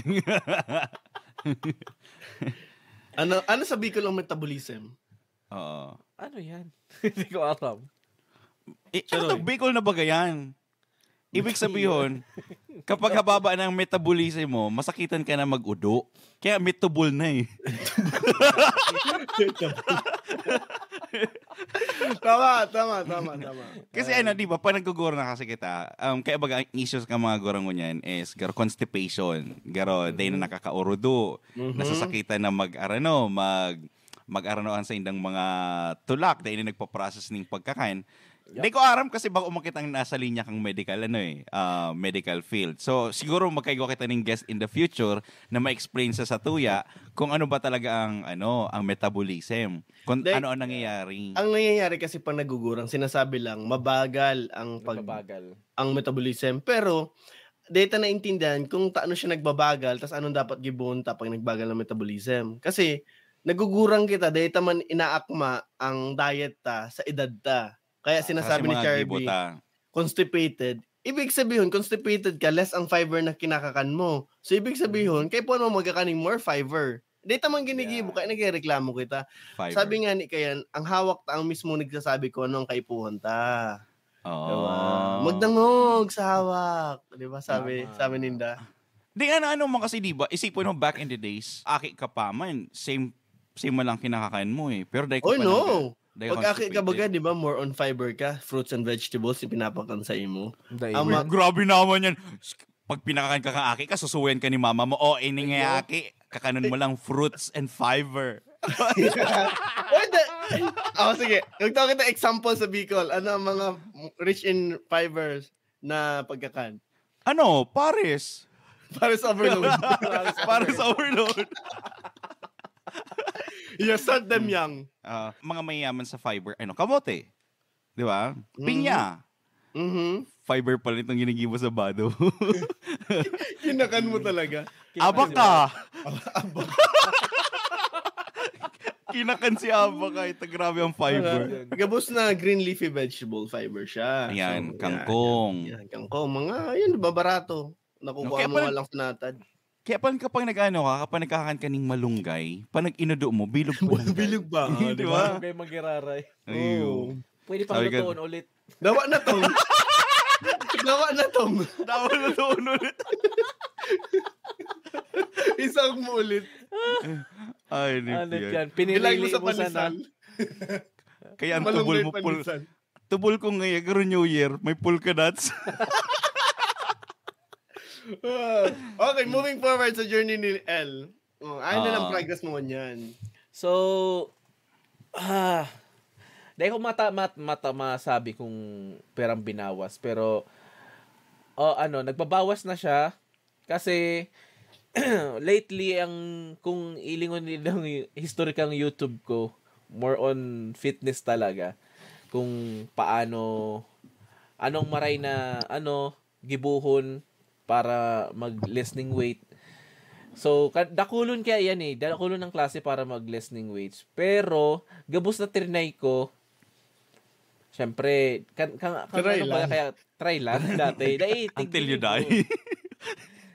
Ano, ano sa Bicol ang metabolism? Oo. Ano yan? Hindi ko alam. Eh, ano to, Charoy. Bicol na baga yan? Ibig sabihin, kapag hababa ng metabolism mo, masakitan ka na mag-udo. Kaya metobol na eh. Tama, tama, tama, tama. Kasi ano, di ba, pag naguguro na kasi kita, um, kaya baga ang issues ng mga gurang ngunyan is garo constipation, garo day na nakakaurudo, Mhm. nasasakitan na mag-arano, mag mag-arano ang saindang mga tulak, day na nagpa-process ning pagkakan. Di ko aram kasi baka umakit ang nasa linya kang medical, ano eh, ah, medical field. So, siguro magkaigwa kita ning guest in the future na ma-explain sa satuya kung ano ba talaga ang, ano, ang metabolism. Kung Di- ano ang nangyayari. Ang nangyayari kasi pag nagugurang, sinasabi lang, mabagal ang pag Nagbabagal. ang metabolism. Pero, data naintindihan kung taano siya nagbabagal, tas anong dapat gibohon ta pag nagbagal ang metabolism. Kasi, nagugurang kita, data man inaakma ang diet ta sa edad ta. Kaya sinasabi Kasi ni mga Charby, gibo ta. Constipated. Ibig sabihin, constipated ka, less ang fiber na kinakakan mo. So, ibig sabihin, kaya po mo magkakaning more fiber. Data man ginigibo, Yeah. Kaya nagreklamo kita. Fiber. Sabi nga ni Kayan, ang hawak ta ang mismo nagsasabi kung ano ang kaipuhan ta. Oo. Diba? Magdangog sa hawak. Diba? Sabi, Tama. sabi ninda. Di ano, ano mo kasi, di ba? Isipin mo, back in the days, aki ka pa man, same same mo lang kinakain mo eh. Pero dahil Oh, no. Pag aki ka baga, constipated. Di ba, more on fiber ka, fruits and vegetables yung pinapakan sa imo. Dahil Ang Uy, ma- grabe naman yan. Pag pinakain ka kang aki ka, susuwayan ka ni mama mo. Oh, ini nga aki. Kakanon mo lang fruits and fiber. Oy, da- oh, sige. Magtawa kita example sa Bicol. Ano ang mga rich in fibers na pagkakan? Ano? Pares. Pares overload. Pares overload. You start them young. Ah, mga mayayaman sa fiber, ano, kamote. Di ba? Mm. Pinya. Mhm. Fiber pala itong ginigibo sa bado. Kinakan mo talaga. Abaka. Abaka. Kinakan si abaka. Ito, grabe ang fiber. Gabos na green leafy vegetable fiber siya. Ayan, So, kangkong. Yan, yan, kangkong. Mga, yun, babarato. Nakukuha Kaya mo pala- nga lang sa natad. Kaya pala kapag nag-ano ka, kapag nagkakakan ka ning malunggay, pag nag-inudo mo, bilog pa. Bilog ba? Oh, Di di ba? ba? Kaya magiraray. Ayun. Oo. Pwede pang Sabi ka- lutuon ulit. Dawa na tong. Dawa na tong. Dawa na to, ulit. Isang mo ulit. Ay, Ano yan. yan? Bilay mo Pinili sa mo sana. panisan. Kaya ang Malunggay tubol mo, pul- panisan. tubol ko ngayon, pero New Year, may polka dots. Ah, okay, moving forward sa journey ni L. Oh, ano na lang Ah. progress mo niyan? So, ah, dahil ko mata, mat, mata masabi kung perang binawas, pero, oh, ano, nagbabawas na siya kasi lately ang kung ilingon nilang historical YouTube ko, more on fitness talaga. Kung paano anong maray na, ano, gibohon para mag-listening weight. So, ka-, dakulon kaya yan eh. Dakulon ang klase para mag-listening weights. Pero, gabos na trinay ko, syempre, kan, kan, kan, Try ano ba, lang. Kaya try lang dati. Dai, Until you tignan ko. Die.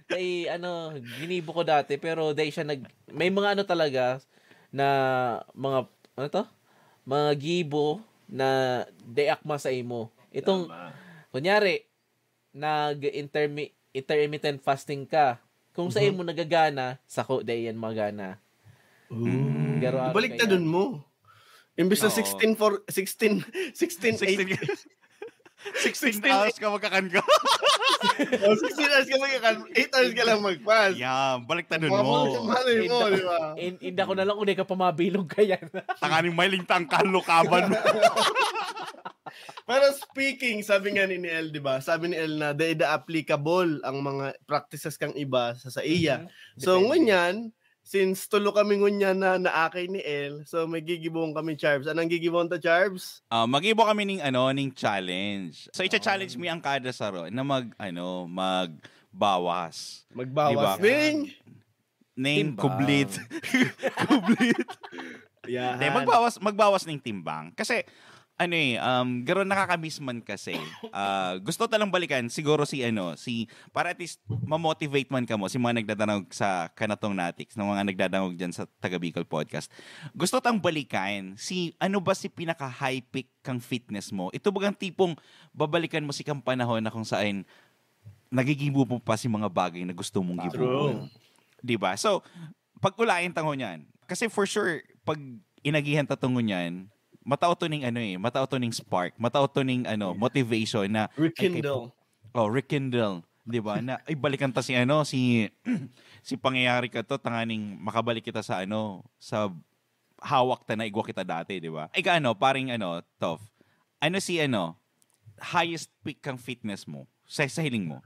Dai, ano, ginibo ko dati, pero dai siya nag, may mga ano talaga, na mga, ano to? Mga gibo na dai akma sa imo. Itong, Tama. kunyari, nag-intermi-, intermittent fasting ka. Kung sa Mhm. imo nagagana, sako dai yan magana. Ooh. Garo ako Ibalik na kaya. Dun mo. Imbis na Oo. sixteen for, sixteen, sixteen, sixteen, eight. sixteen hours ka magkakan ka. Oh, sixteen hours ka magkakan, eight hours ka lang mag-fast. Yeah, balik na dun Mabalik mo. ang malay mo, Inda- di ba? In, inda ko na lang kung di ka pamabilog kaya na. Tanganing may lingtang kalukaban mo. Pero speaking, sabi nga ni El, di ba? Sabi ni El na dai da applicable ang mga practices kang iba sa sa iya. Mhm. So, Depende. ngunyan, since tulo kami ngunyan na naakay ni El, so may gigibohon kami, Charbs. Anong gigibohon ta, Charbs? Ah, mag-ibo kami ning ano, ning challenge. So icha-challenge mi ang kada saro na mag ano, magbawas. Magbawas Diba? ning Name Timbang. Kublit. Kublit. Yan. Hindi, magbawas, magbawas ning timbang. Kasi ano eh, um, garo nakakamiss man kasi. Ah, gusto ta lang balikan siguro si ano, si para at least ma-motivate man kamo si mga nagdadangog sa kanatong natiks, ng mga nagdadangog diyan sa Taga Bicol Podcast. Gusto tang balikan si ano ba si pinaka high peak kang fitness mo? Ito bagang tipong babalikan mo si kang panahon na kung saan nagigibo mo pa si mga bagay na gusto mong gibohon. True. 'Di ba? So, pag-ulayan ta ngunyan. Kasi for sure, pag inagihan ta to ngunyan, matao to ning ano eh, matao to ning spark, matao to ning ano, motivation na ay, kay Rekindle. Oh, rekindle, 'di ba? Na ay balikan ta si ano, si si pangyayari ka to, tanganing makabalik kita sa ano, sa hawak ta na igwa kita dati, 'di ba? Ika ano, paring ano, Tof. Ano si ano, highest peak kang fitness mo? Sa, sa hiling mo?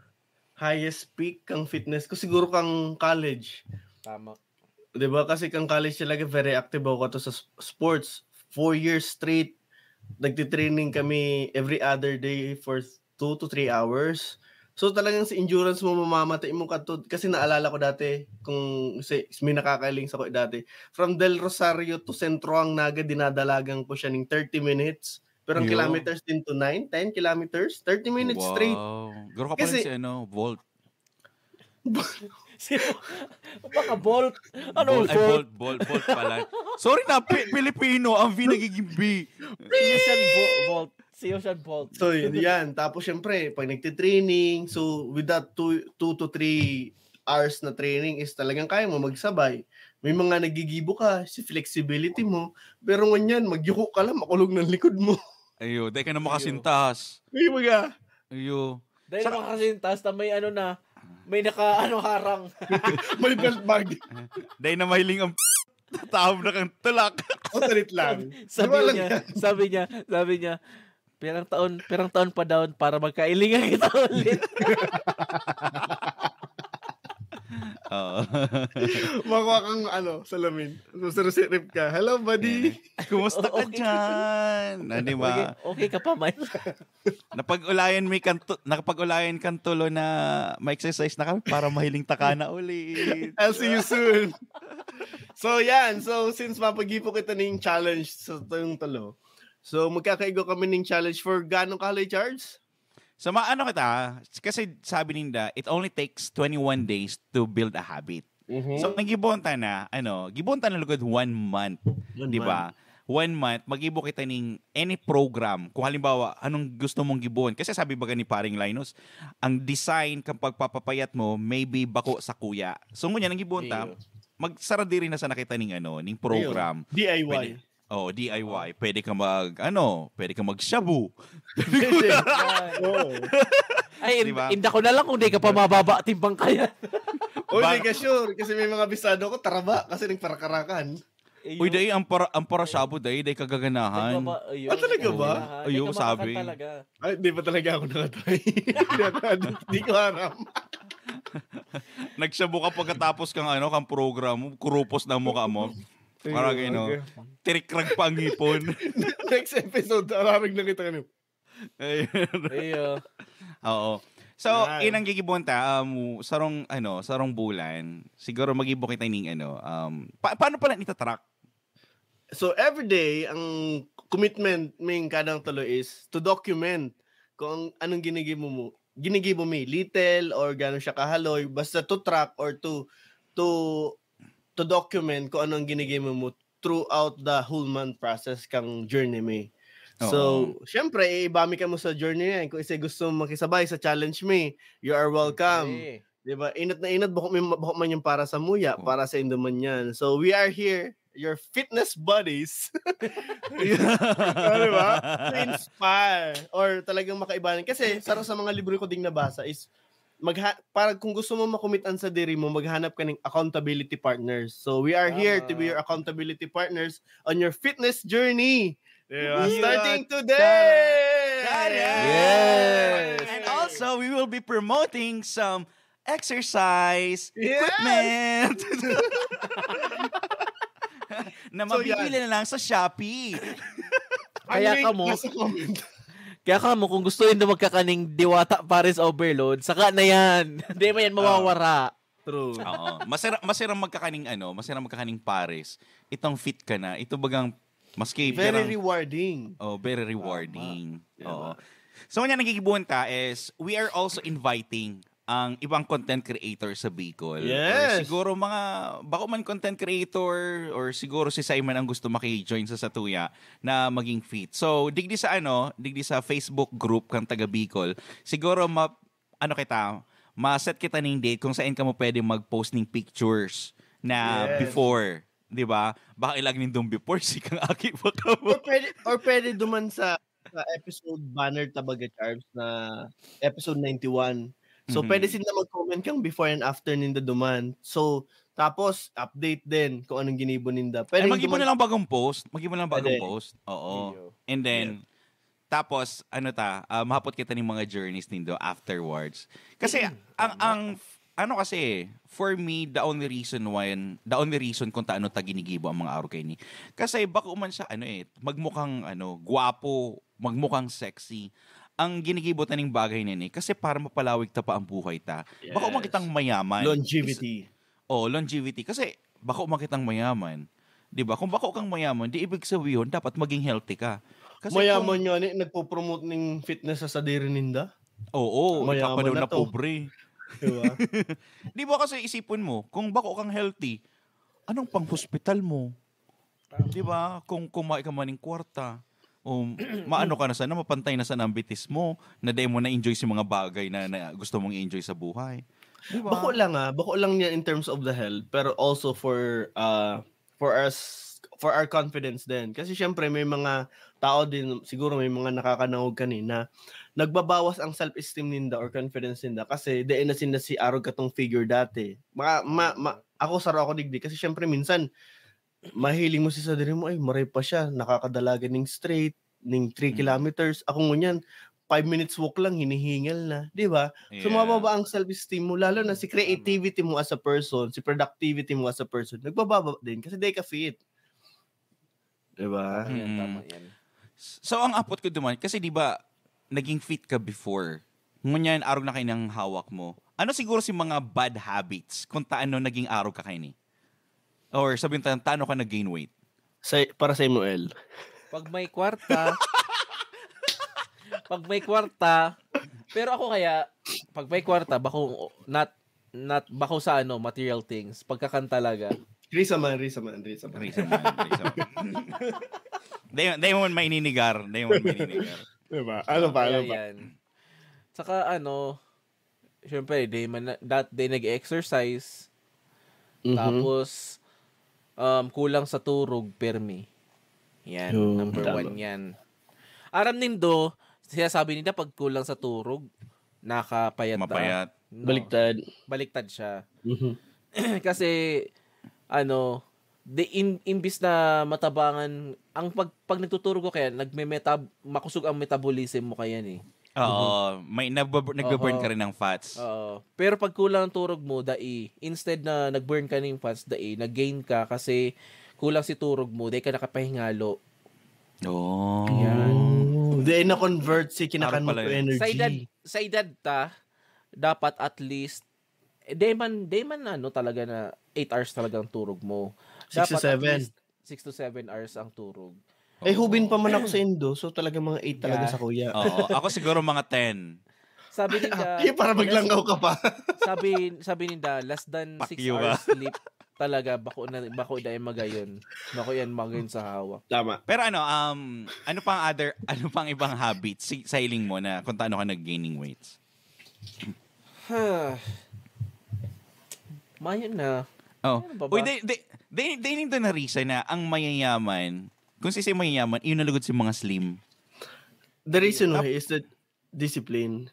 Highest peak kang fitness ko siguro kang college. Tama. 'Di ba? Kasi kang college talaga very active ako to sa s- sports. Four years straight, nagtitraining kami every other day for two to three hours. So talagang sa endurance mo mamamatay mo kadto kasi naalala ko dati kung si, may nakakailing sa ko dati. From Del Rosario to Centro ang Naga, dinadalagan ko siya ning thirty minutes. Pero ang Yo. Kilometers din to nine, ten kilometers, thirty minutes straight. Wow. Garo ka pa rin Kasi- si ano, Volt. Sino? Baka Bolt. Ano? Bolt, ay, Bolt, Bolt, Bolt pala. Sorry na, Pi- Pilipino, ang V nagiging B. Si Usain Bo- Bolt. Si Usain Bolt. So, yun, yan. Tapos, syempre, pag nagtitraining, so, with that two, two to three hours na training is talagang kaya mo magsabay. May mga nagigibo ka, si flexibility mo. Pero ngunyan, magyuko ka lang, makulog ng likod mo. Ayo, dahil ka na makasintas. May mga, Ayo. Dahil makasintas na may ano na, may naka, ano, harang. May belt bag. Dahil na mahiling ang taom na kang tulak. O, salit lang. Sabi Diba lang niya, yan? sabi niya, sabi niya, pirang taon, pirang taon pa daw para magkailingan kita ulit. Oo. Makuha kang ano, salamin. Susurusirip ka. Hello, buddy. Kumusta ka Okay. dyan? Na, di ba? Okay, okay ka pa man. Napag-ulayan mi kan tu- nakapag-ulayan kan tulo na ma-exercise na kami para mahiling taka na ulit. I'll see you soon. So, yan. So, since mapagipo kita ning challenge sa tayong talo, so, magkakaigo kami ning challenge for ganong kahalay, Charles? So, maano kita, kasi sabi ninda, it only takes twenty-one days to build a habit. So, ang gibonta na, ano, gibonta na lugod one month, One di ba? One month, magibo kita ning any program. Kung halimbawa, anong gusto mong gibuon? Kasi sabi baga ni Paring Linus, ang design kang pagpapapayat mo, maybe bako sa kuya. So, ngunyan, ang gibonta, Iyo. Magsara diri na sana kita ning ano, ning program. D I Y. Pwede, oh, D I Y. Pwede ka mag, ano, pwede ka mag-shabu. Oo. Ay, Di ba? inda ko na lang kung di ka pa mababa timbang kaya. Uy, Ba- di ka sure. Kasi may mga bisado ko, taraba. Kasi nagparakarakan. Uy, dai, ang para, ang para shabu, dai, dai kagaganahan. Nagbaba-, ayun, Ah, talaga ba? nagbaba-, Ayun, nagbaba-, sabi. Talaga. Ay, di pa talaga ako nakatry. Di ako, di ko aram. Nagshabu ka pagkatapos kang ano, kang program mo, kurupos na mukha mo. Parang Ayun, ano, okay. Tirikrag pa ang ngipon. Next episode, ararag na kita kanyo. Ayun. Iyo. Oo. So, Yan. Inang Gigi Bonta, um, sarong, ano, sarong bulan, siguro mag-ibo kita ning, ano, um, pa- paano pala itatrack? So every day, ang commitment ming kadang tulo is to document kung anong ginigibo mo. Ginigibo mi, little or gano'n siya kahaloy, basta to track or to to to document kung anong ginigibo mo throughout the whole month process kang journey mi. So, Oo. syempre, iiba mi kamo sa journey na yan. Kung isa gusto mo makisabay sa challenge mi, you are welcome. Eh, Di ba? Inot na inot, bako, may, bako man yung para sa muya, Oo. para sa indoman yan. So, we are here, your fitness buddies. Di ba? To inspire or talagang makaibahan. Kasi, saro sa mga libro ko ding nabasa is, magha- para kung gusto mo makomitan sa diri mo, maghanap ka ng accountability partners. So, we are here to be Tama. your accountability partners on your fitness journey. Di ba? Yeah. Starting today! Correct! Yes! And also, we will be promoting some exercise Yes! equipment na So, mabibili yan. na lang sa Shopee. Kaya Ang link kamo, nasa comment. Kaya kamo, kung gusto nindo magkakaning Diwata Pares Overload, saka na yan. Hindi mo yan mawawara. True. Oo. Masira masira magkakaning ano, masira magkakaning pares. Itong fit ka na. Ito bagang maski Very pirang- rewarding. Oh, very rewarding. Yeah. Oo. So, nga nagigibon ta is, we are also inviting ang ibang content creator sa Bicol. Or Yes. siguro mga, bako man content creator, or siguro si Simon ang gusto maki-join sa satuya na maging fit. So, digdi sa ano, digdi sa Facebook group kang taga Bicol, siguro ma, ano kita, ma-set kita ning date kung saan kamo pwede mag-post ning pictures na Yes. before, di ba? Baka ilag nindong before, si kang aki pa ka mo. Or pwede, or pwede duman sa, sa episode banner ta baga, Charbs, na episode ninety-one. So, Mhm. pwede sila mag-comment kang before and after ninda duman. So, tapos, update din kung anong ginibo ninda. Pwede Ay, mag-ibo duman- na lang bagong post. Mag-ibo na lang bagong Pwede. post. Oo. Iyo. And then, tapos, ano ta, ah, mahapot kita ning mga journeys nindo afterwards. Kasi, ang, ang, ano kasi, for me, the only reason why, the only reason kung taano ta ginigibo ang mga arog kaini. Kasi bako man siya, ano eh, magmukhang, ano, gwapo, magmukhang sexy. Ang ginigibo ta ning bagay na ini, kasi para mapalawig ta pa ang buhay ta. Bako man Yes. kitang mayaman. Longevity. Oh, longevity. Kasi bako man kitang mayaman. 'Di ba? Kung bako kang mayaman, di ibig sabihin dapat maging healthy ka. Kasi Mayaman kung, nga ni, nagpo-promote ning fitness sa sadiri ninda. Oo, Mayaman ikaw pa daw na na to. Pobre. Di ba? Di ba kasi isipon mo, kung bako kang healthy, anong pang hospital mo? Di ba? Kung kumain ka maning kwarta, um, maano ka na sana, mapantay na sana ang bitis mo, na dahil mo na-enjoy si mga bagay na, na gusto mong i-enjoy sa buhay. Di ba? Bako lang ah, bako lang niya in terms of the health, pero also for uh, for us, for our confidence din. Kasi syempre may mga tao din, siguro may mga nakakanangog kanina, nagbabawas ang self-esteem ninda or confidence ninda kasi dahil na sinda si arog katong figure dati. Ma, ma, ma, ako saro ako digdi kasi syempre minsan mahiling mo si sadiri mo, ay, maray pa siya, nakakadalagan ning straight, ning three Mm. kilometers. Ako ngunyan, five minutes walk lang, hinihingal na, di ba? So, Yeah. mababa ang self-esteem mo, lalo na si creativity mo as a person, si productivity mo as a person, nagbababa din kasi di ka fit. Di ba? Tama yan, Mm. tama yan. So, ang apot ko duman, kasi di ba, naging fit ka before. Ngunyan, arog na kayo ng hawak mo. Ano siguro si mga bad habits kung taano naging arog ka kayo ni? Or sabihin tayo, taano ka nag-gain weight? Sa, para sa Samuel. Pag may kwarta, pag may kwarta, pero ako kaya, pag may kwarta, bako, not, not, bako sa ano, material things, pagkakan talaga. Risa man, risa man, risa man. Risa man, risa man. Dahil, dahil mo man maininigar, dahil mo man maininigar. Diba? Ano pa, ano Kaya pa? yan. Saka ano, syempre, day man, na- that day nag-exercise. Mhm. Tapos, um, kulang sa turog, permi. Yan, Yun, number tama. one yan. Aram nindo, siya sabi nila pag kulang sa turog, nakapayat na. Mapayat. No, Baliktad. Baliktad siya. Mhm. Kasi, ano, di, in, imbis na matabangan, ang pag, pag nagtuturog ko kaya, nagme-metab-, makusog ang metabolism mo kaya ni. Oo, may nagbe-, nagbe-burn Oo. ka rin ng fats. Oo. Pero pag kulang ang turog mo, dai, instead na nag-burn ka ng fats, dai, nag-gain ka kasi kulang si turog mo, dai ka nakapahingalo. Oh. Yan. Hindi, na-convert si kinakan Araw mo pala to yun. energy. Sa edad, sa edad ta, dapat at least, eh, di man, di man ano talaga na eight hours talaga ang turog mo. Six to Dapat at seven. least six to seven hours ang turog. Eh, hubin pa man ako sa Indo, so talaga mga eight talaga Yeah. sa kuya. Oo, ako siguro mga ten. Sabi ninda, Eh, para maglangaw ka pa. sabi sabi ninda, less than six Pakyo ka. hours sleep talaga, bako na bako dai magayon. Bako yan magayon sa hawa. Tama. Pero ano, um, ano pang other, ano pang ibang habits si, sa hiling mo na kung taano ka nag-gaining weights? Ha. Mayo na. Oh. Ano ba ba? Uy, di, di, di, di nindo narisa na ang mayayaman, kung sisi mayayaman, yun nalugod si mga slim. The reason why is that discipline.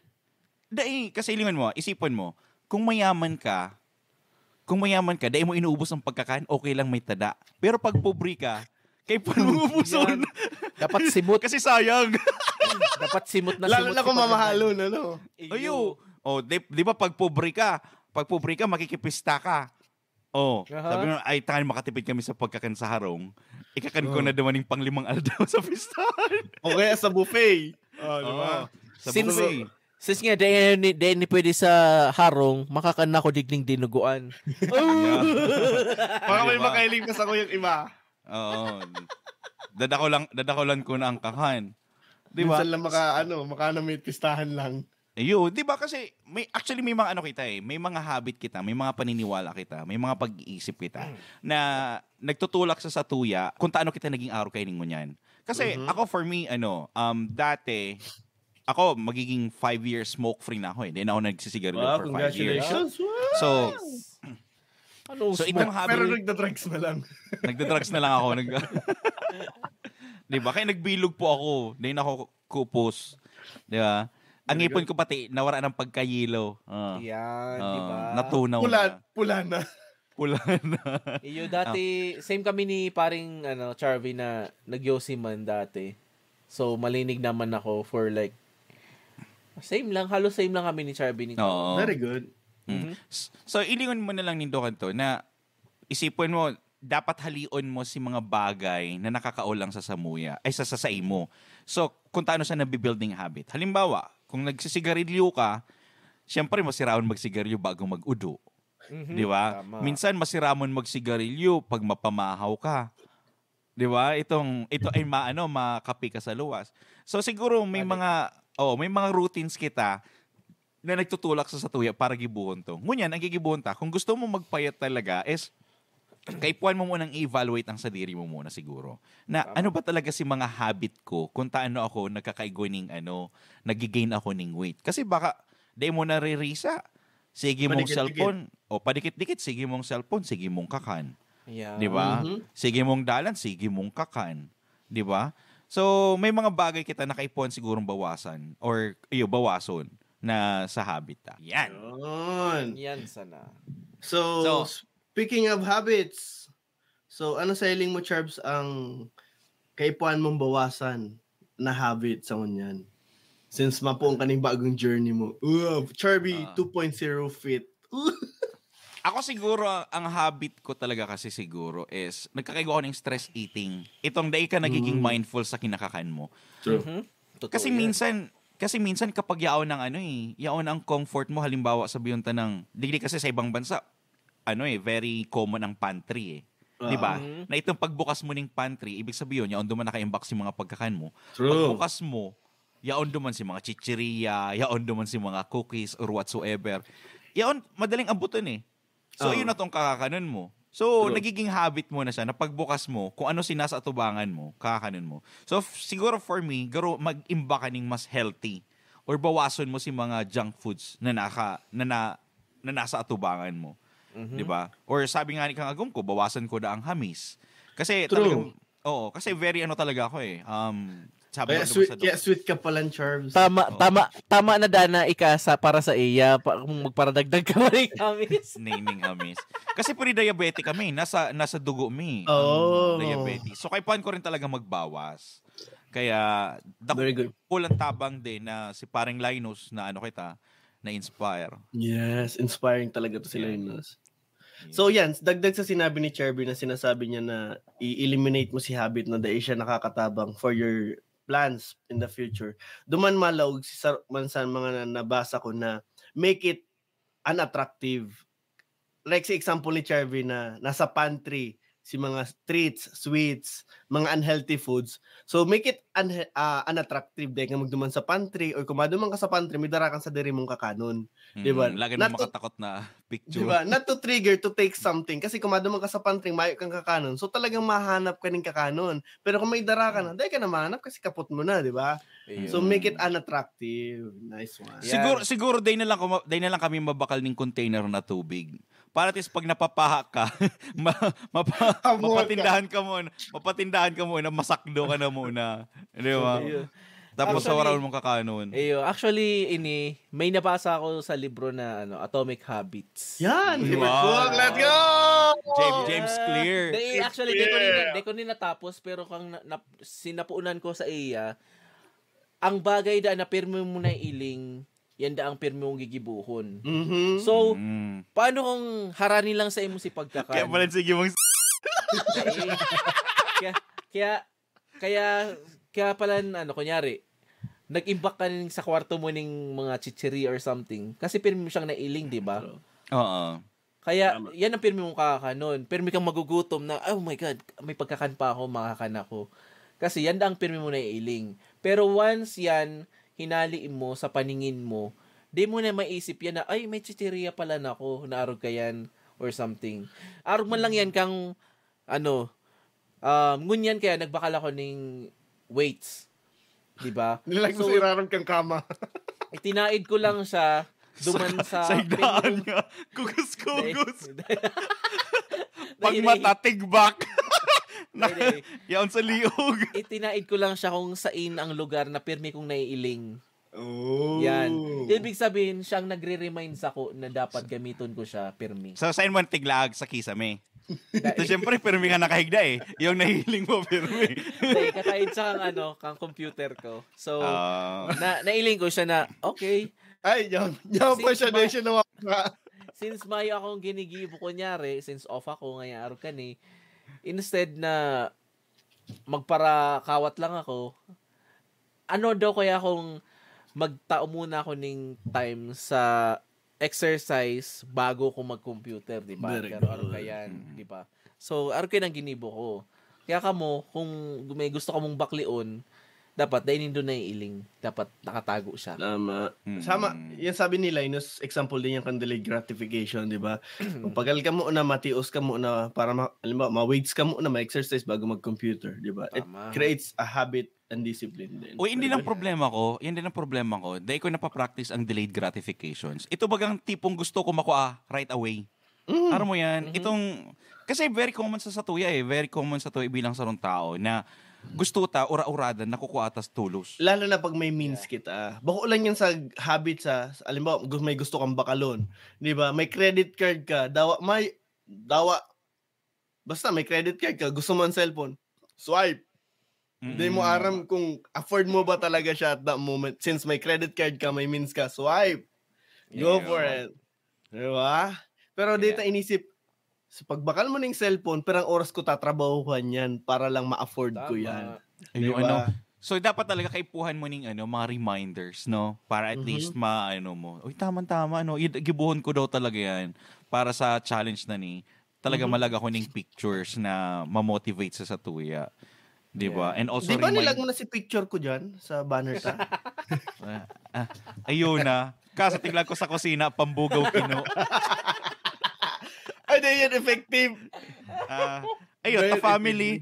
Dai, kasi lingon mo, isipon mo, kung mayaman ka, kung mayaman ka, dai mo inuubos ang pagkakan, okay lang may tada. Pero pag pobre ka, kay paano mo ubuson? Yan. Dapat simot. Kasi sayang. Dapat simot na Lalo simot na si kung pagkakan. mamahalon, ano? Ayo. Oh, di, di ba pag pobre ka, pag pobre ka, makikipista ka. Oh, Aha. sabi mo, ay, tangan, makatipid kami sa pagkakan sa harong. Ikakan ko Oh. na dumaning pang limang aldaw sa pistahan. O kaya sa buffet. Oh, di ba? Oo. Sa Since- buffet. Since nga, dahil ni, dahil ni pwede sa harong, makakan ako digning dinuguan. Yeah. Baka may Di ba? makahiling pa sa kuyang iba. Oo. Dadako lang, dadako lang ko na ang kakan. Di ba? Minsan lang maka, ano, maka na may pistahan lang. Iyo, di ba? Kasi may, actually may mga ano kita eh, may mga habit kita, may mga paniniwala kita, may mga pag-iisip kita na nagtutulak sa satuya kung taano kita naging araw kay ningon yan. Kasi Mhm. ako, for me, ano, um, dati, ako, magiging five years smoke free na ako eh. Hindi na ako nagsisigarilyo Wow, for five years. Congratulations. Wow. So, Ano, so smoke? Itong habit, Pero nagda-drugs na lang. Nagda-drugs na lang ako. Nag- di ba? Kaya nagbilog po ako. Hindi na ako kupos. Di ba? Ang Very ngipon ko pati, nawara ng pagkayelo. Ah. Yan, Ah, di ba? Natunaw Pula, na. Pula na. Pula na. Iyo, dati, same kami ni paring ano, Charvy na nagyosi man dati. So, malinig naman ako for like, same lang, halos same lang kami ni Charvy ni Oo. Very good. Mm. S- So, ilingon mo na lang nindo kanto na isipon mo, dapat halion mo si mga bagay na nakakaulang sa samuya, ay sa, sa, sa imo. So, kung taano siya nabibuilding habit. Halimbawa, kung nagsisigarilyo ka, siyempre, masiraon magsigarilyo bago mag-udo. Mhm, Di ba? tama. Minsan, masiraon magsigarilyo pag mapamahaw ka. Di ba? Itong, ito ay maano, makape ka sa luwas. So, siguro may Balik. mga, oh, may mga routines kita na nagtutulak sa satuya para gibuhon to. Ngunyan, ang gigibuhon ta, kung gusto mo magpayat talaga is, kaipuhan mo munang i-evaluate ang sadiri mo muna siguro. Na Tama. Ano ba talaga si mga habit ko kung taano ako nagkakaigwa ning ano, nagigain ako ning weight. Kasi baka, di mo naririsa. Sige mong Padikit-dikit. Cellphone, o padikit-dikit, sige mong cellphone, sige mong kakan. Yan. Di ba? Mhm. Sige mong dalan, sige mong kakan. Di ba? So, may mga bagay kita na kaipuhan sigurong bawasan or, iyo, bawason na sa habit ta. Yan. Yun. Yan sana. So, So, speaking of habits, so ano sa hiling mo, Charbs, ang kaipuhan mong bawasan na habit sa ngunyan? Since mapuong ka ning bagong journey mo. Uh, Charby Ah. two point zero fit. Ako siguro, ang habit ko talaga kasi siguro is, nagkakaigo ako ng stress eating. Itong dai ka nagiging Mm. mindful sa kinakakan mo. True. Mhm. Totoo Kasi yan. minsan, kasi minsan kapag yaon ang ano eh, yaon ang comfort mo, halimbawa sabihin ta ng, digdi kasi sa ibang bansa, ano eh, very common ang pantry eh. Di ba? Mhm. Na itong pagbukas mo ning pantry, ibig sabihin, yaon duman nakaimbak si mga pagkakan mo. True. Pagbukas mo, yaon duman si mga chichiriya, yaon duman si mga cookies or whatsoever. Yaon, madaling abutin eh. So, Oo. Yun na tong kakakanon mo. So, True. Nagiging habit mo na siya na pagbukas mo, kung ano sinasa atubangan mo, kakakanon mo. So, f- siguro for me, garo mag-imba ka ning mas healthy or bawason mo si mga junk foods na naka, na, na, na nasa atubangan mo. Mhm. Di ba? Or sabi nga ni Kang Agum ko, bawasan ko na ang hamis. Kasi True. Talagang, oo, kasi very ano talaga ako eh. Um, sabi Kaya ko sweet, sa kaya sweet ka pala, Charbs. Tama, Oo. tama, tama na dana ika sa para sa iya, pa, kung magparadagdag ka man ng hamis. Nining hamis. Kasi pre-diabetic kami, nasa nasa dugo mi. Oh. Ang diabetes. So kaipuhan ko rin talaga magbawas. Kaya Very good. Dakulang tabang din na si Pareng Linus na ano kita, na-inspire. Yes, inspiring talaga to si Yeah. Linus. So yan, dagdag sa sinabi ni Cherby na sinasabi niya na i-eliminate mo si habit na dai siya nakakatabang for your plans in the future. Duman malaog si sa man sa mga na- nabasa ko na make it unattractive. Like sa example ni Charvy na nasa pantry si mga treats, sweets, mga unhealthy foods. So make it un- ah, unattractive dahil nga magduman sa pantry or kung maduman ka sa pantry, may dara kang sa diri mong kakanon. Di ba? Mm, lagi Not mong to- makatakot na Di picture. ba? Not to trigger to take something. Kasi kung maduman ka sa pantry, mayo kang kakanon. So talagang mahanap ka ning kakanon. Pero kung may dara ka na, dahil ka na mahanap kasi kapot mo na, di ba? So make it unattractive. Nice one. Yeah. Siguro siguro day na lang kami, day na lang kami mabakal ning container na tubig. Para at least pag napapaha ka, ma, mapa, Hamuan ka. mapatindahan ka muna. Mapatindahan ka muna, masakdo ka na muna. Di ba? Iyo. Tapos Actually, wala mong kakanon. Iyo, actually, ini, may nabasa ako sa libro na ano, Atomic Habits. Yan! Favorite Wow. book! Let's go! James, James Clear. Dahil actually, di ko ni, di ko ni natapos, pero kang na, na, sinapuunan ko sa iya, ang bagay da na pirmi mo na iling, yan da ang pirmi mong gigibuhon. Mhm. So, Mm. paano kung harani lang sa imo si pagkakan? Kaya pala sige mong Dai. kaya, kaya, kaya, kaya pala, ano, kunyari, nag-imbak ka ning sa kwarto mo ning mga chichiri or something. Kasi pirmi mo siyang nailing, di ba? Oo. Kaya, Tama. yan ang pirmi mong kakanon. Pirmi kang magugutom na, "Oh my God, may pagkakan pa ako, makakan ako." Kasi yan ang pirmi mo nailing. Pero once yan, hinali mo sa paningin mo, di mo na maisip yan na, "Ay, may chichiriya pala na ako, naarog ka yan," or something. Arog man lang yan kang, ano, um, ngunyan kaya nagbakal ako ning weights. Di ba? Nilag mo So, sa irarom kang kama. itinaid ko lang siya, duman sa, Sa higdaan pinili- nga. Kugos-kugos. Dai- Pag Dai- matatigbak. Dai- dai. Yaon sa liog. Itinaid ko lang siya kung sain ang lugar na pirmi kong naiiling. Oh. Yan. Ibig sabihin, siyang nagre-remind sa ko na dapat gamiton ko siya pirmi. So, saan mo tiglaag sa kisame? Ito, siyempre, pirmi ka nakahigda eh. Yung nahiling mo, pirmi. Dai, kataid siya kang, ano, kang computer ko. So, Ah. na, nailing ko siya na, okay, Ay, yan. Yan pa Since siya, ma- di siya nawaka. Since mayo akong ginigibo, kunyari, since off ako, ngayon araw ka ni, instead na magparakawat lang ako, ano daw kaya kung magtao muna ako ning time sa exercise bago ko mag-computer, di ba? Very Pero ano good. Kaya, Mm. di ba? So, aro kayo nang ginibo ko. Kaya kamo, kung may gusto kamong baklion, dapat dai nindo naiiling. Dapat nakatago siya. Tama. Mm. Sama, yan sabi ni Linus, example din yan kang delayed gratification, di ba? Magpagal ka muna, matios ka muna, para ma, alam mo, ma-weights ka muna, ma-exercise bago mag-computer, di ba? It Tama. creates a habit and discipline din. O, hindi Very lang good. problema ko. Hindi lang problema ko. Dahil ko napapractice ang delayed gratifications. Ito bagang tipong gusto ko makuha right away. Mm. Alam mo yan? Mhm. Itong, kasi very common sa satuya eh. Very common sa tuya bilang sarong tao na gusto ta, ura-uradan, nakukuha tas tulos. Lalo na pag may means kita. Bako lang yan sa habit sa, sa- alimbawa, gu- may gusto kang bakalon. Di ba? May credit card ka. Dawa, may, dawa, basta may credit card ka, gusto mo ang cellphone. Swipe. Hindi mo Mm. aram kung afford mo ba talaga siya at that moment. Since may credit card ka, may means ka, swipe. Go Yeah. for it. Di ba? Pero di Yeah. ta inisip, sa pagbakal mo ng cellphone, pirang oras ko tatrabahuhan yan para lang ma-afford ko Tama. yan. Ayun, Di ba? ano. So, dapat talaga kaipuhan mo ning ano, mga reminders, no? Para at Mhm. least ma-, ano mo. Uy, tama-tama, no? I-, gibuhon ko daw talaga yan para sa challenge na ni. Talaga Mhm. malag ako ning pictures na ma-motivate sa satuya. Di ba? Yeah. And also, Di ba remind- nilag mo na si picture ko dyan sa banner ta? Ah, ah, ayun na. Kaso tiglag ko sa kusina, pambugaw kino. Ay, di yan effective. Ah, ayun, Very the family.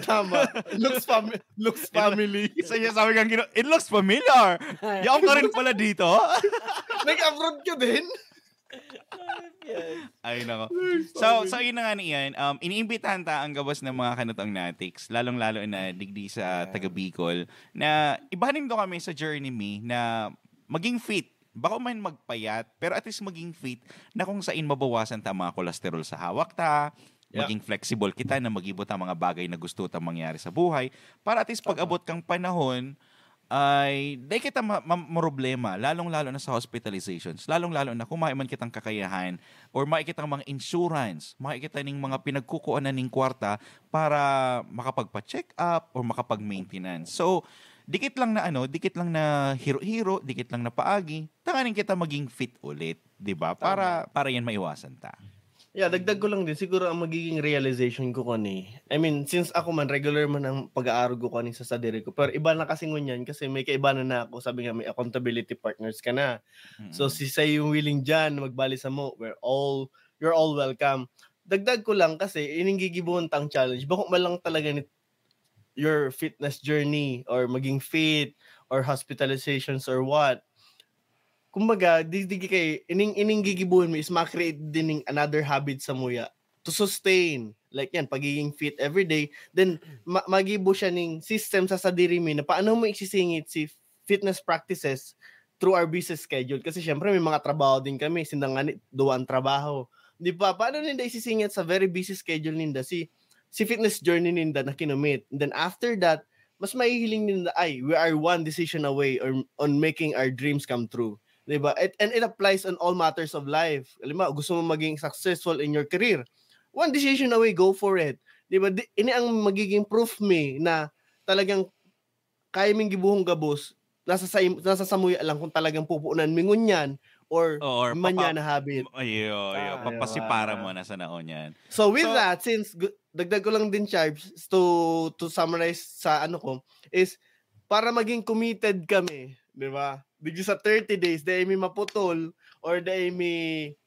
Tama. Looks, fami- looks family. Isa niya sabi kang kino, "It looks familiar." Yaon ka rin pala dito. Nag-abroad ka din? Ay, nako. So, so yun na nga niyan. Um, iniimbitahan ta ang gabos ng mga kanutong natiks, lalong-lalo na digdi sa taga Bicol, na ibahanin daw kami sa journey mi na maging fit. Bako man magpayat, pero at least maging fit na kung sain mabawasan ta ang mga cholesterol sa hawak ta, Yeah. maging flexible kita na mag-ibo ta mga bagay na gusto ta mangyari sa buhay, para at least pag-abot kang panahon, ay dai kita ma- ma- maroblema, lalong-lalo na sa hospitalizations, lalong-lalo na kung may man kitang kakayahan or may kitang mga insurance, may kita ning mga pinagkukuhanan ning kwarta para makapagpa-check up or makapag-maintenance. So, dikit lang na ano, dikit lang na hiro-hiro, dikit lang na paagi, tanganing kita maging fit ulit, 'di ba? Para para 'yan maiwasan ta. Yeah, dagdag ko lang din, siguro ang magiging realization ko kani, I mean, since ako man, regular man ang pag-aarog ko kani sa sadiri ko, pero iba na kasi ngunyan kasi may kaibanan na ako, sabi nga may accountability partners ka na. So, Mm. si say yung willing dyan, magbali sa mo, we're all, you're all welcome. Dagdag ko lang kasi, ining gigibuhon tang challenge, bako man lang talaga ni your fitness journey or maging fit or hospitalizations or what. Kumbaga, di, di kay, ining, ining gigibuhon mo is ma-create din ning another habit sa muya to sustain. Like yan, pagiging fit every day. Then, ma- magibo siya ning system sa sadiri mi na paano mo isisingit si fitness practices through our busy schedule. Kasi syempre, may mga trabaho din kami. Sindang nga ni, duwa ang trabaho. Di ba? Paano ninda isisingit sa very busy schedule ninda si si fitness journey ninda na kinumit? And then after that, mas mahihiling ninda, ay, we are one decision away or on making our dreams come true. Di ba? It, and it applies on all matters of life. Halimbawa, gusto mo maging successful in your career. One decision away, go for it. Di ba? Di, ini ang magiging proof mi na talagang kaya ming gibuhong gabos, nasa, sa, nasa samuya lang kung talagang pupunan mi ngunyan or, Or manya papa- na habit. Ayo, ayo. Ah, Papasipara diba? mo na sa naon yan. So with So- that, since gu- dagdag ko lang din, Charbs, to to summarize sa ano ko, is para maging committed kami, di ba? Digdi sa thirty days, dahil may maputol or dahil may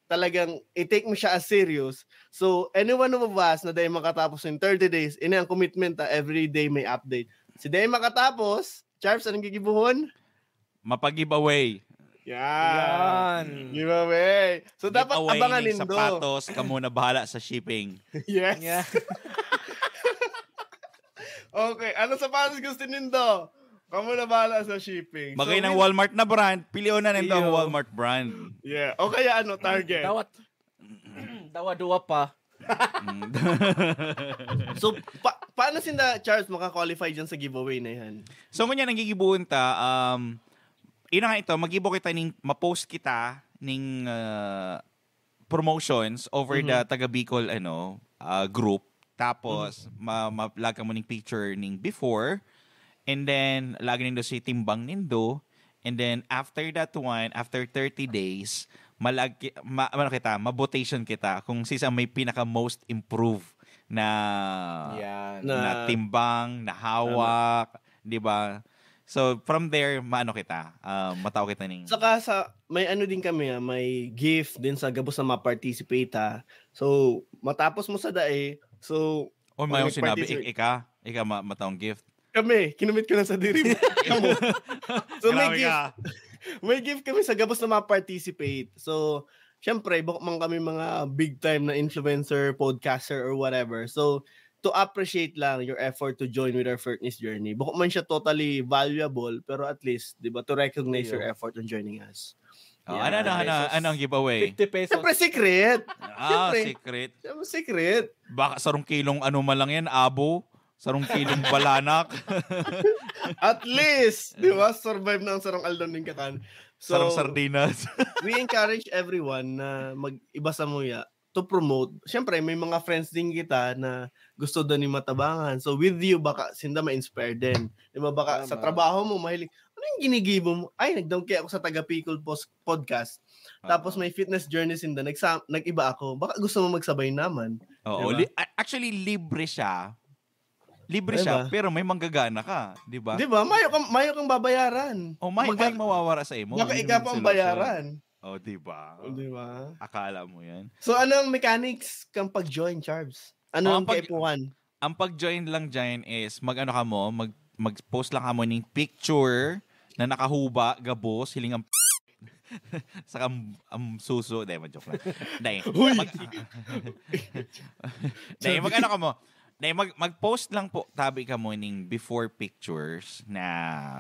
talagang i-take mo siya as serious. So, any one of us na dahil makatapos ng thirty days, ini ang commitment na every day may update. Si dahil makatapos, Charbs, anong gigibuhon? Mapag-giveaway. Yan. Yan. Giveaway. So, dapat Giveaway abangan ning nindo. Sapatos, kamo na bahala sa shipping. Yes. Yeah. Okay, ano sapatos gusto nindo? Kamo na bahala sa shipping. So, Magay ng with- Walmart na brand, pilion na nindo ang Iyo. Walmart brand. Yeah. O kaya ano, Target. Dawat. Dawa duwa pa. Mm. So, pa- paano sinda, Charles, maka-qualify dyan sa giveaway na yan? So, ngunyan, ang gigibuon ta, um, ina nga ito, magibo kita ning, ma-post kita ning ah, promotions over the Mhm. Taga Bicol, ano, ah, group. Tapos, ma ma-lag kamo ning picture ning before. And then, lagi nindo si timbang nindo. And then, after that one, after thirty days, malag, ma, ano kita, mabotation kita kung sisa may pinaka most improve na Yan. na, Na- timbang, na hawak, di ba? So, from there, maano kita, ah, matao kita ning Saka sa, may ano din kami, ah, may gift din sa gabos na ma-participate, ha. So, matapos mo sa dae, so, Oh, may may yung sinabi, participate. ik ika, ika ma mataong gift. Kami, kinumit ko lang sa diri mo. Kamo. So, may Grabe gift. ka. May gift kami sa gabos na ma-participate. So, syempre, bako man kami mga big time na influencer, podcaster, or whatever. So, to appreciate lang your effort to join with our fitness journey. Bako man siya totally valuable, pero at least, di ba, to recognize Iyo. your effort on joining us. Oh, Yeah. ano, ano, ano, Pesos. Ano ang giveaway? fifty pesos. Siyempre, secret. Ah, Siyempre. Secret. Siyempre, secret. Baka sarong kilong ano man lang yan, abo. Sarong kilong balanak. At least, di ba, survive na ang sarong aldaw ning kakan. So, Sarong sardinas. we encourage everyone na mag-iba sa muya to promote. Siyempre, may mga friends din kita na gusto daw ni matabangan. So, with you, baka sinda ma-inspire din. Di ba, baka sa Tama. trabaho mo, mahilig, ano yung ginigibo mo? Ay, nagdangke ako sa Taga Bicol Pos- Podcast. Tapos may fitness journey sinda. Nagsa- nag-iba ako. Baka gusto mo magsabay naman. Oo, Diba? li- a- actually, libre siya. Libre Diba? siya, pero may manggagana ka, di ba? Di ba? Mayo kang, mayo kang babayaran. O may, Maga- may mawawara sa imo. Baka Yun ikaw yung pa ang solution. bayaran. O, di ba? Di ba? Akala mo yan. So, anong mechanics kang pag-join, Charbs? Ano Ah, ang pag- kaipuhan? Ang pag-join lang dyan is, mag-ano ka mo, mag, mag-post lang ka mo ning picture na nakahuba, gabos, hiling ang saka ang, ang suso. Dahil, joke lang. Dahil, Uy! mag, dahil, mag-ano ka mo, dahil mag, mag-post lang po, tabi ka mo ning before pictures na,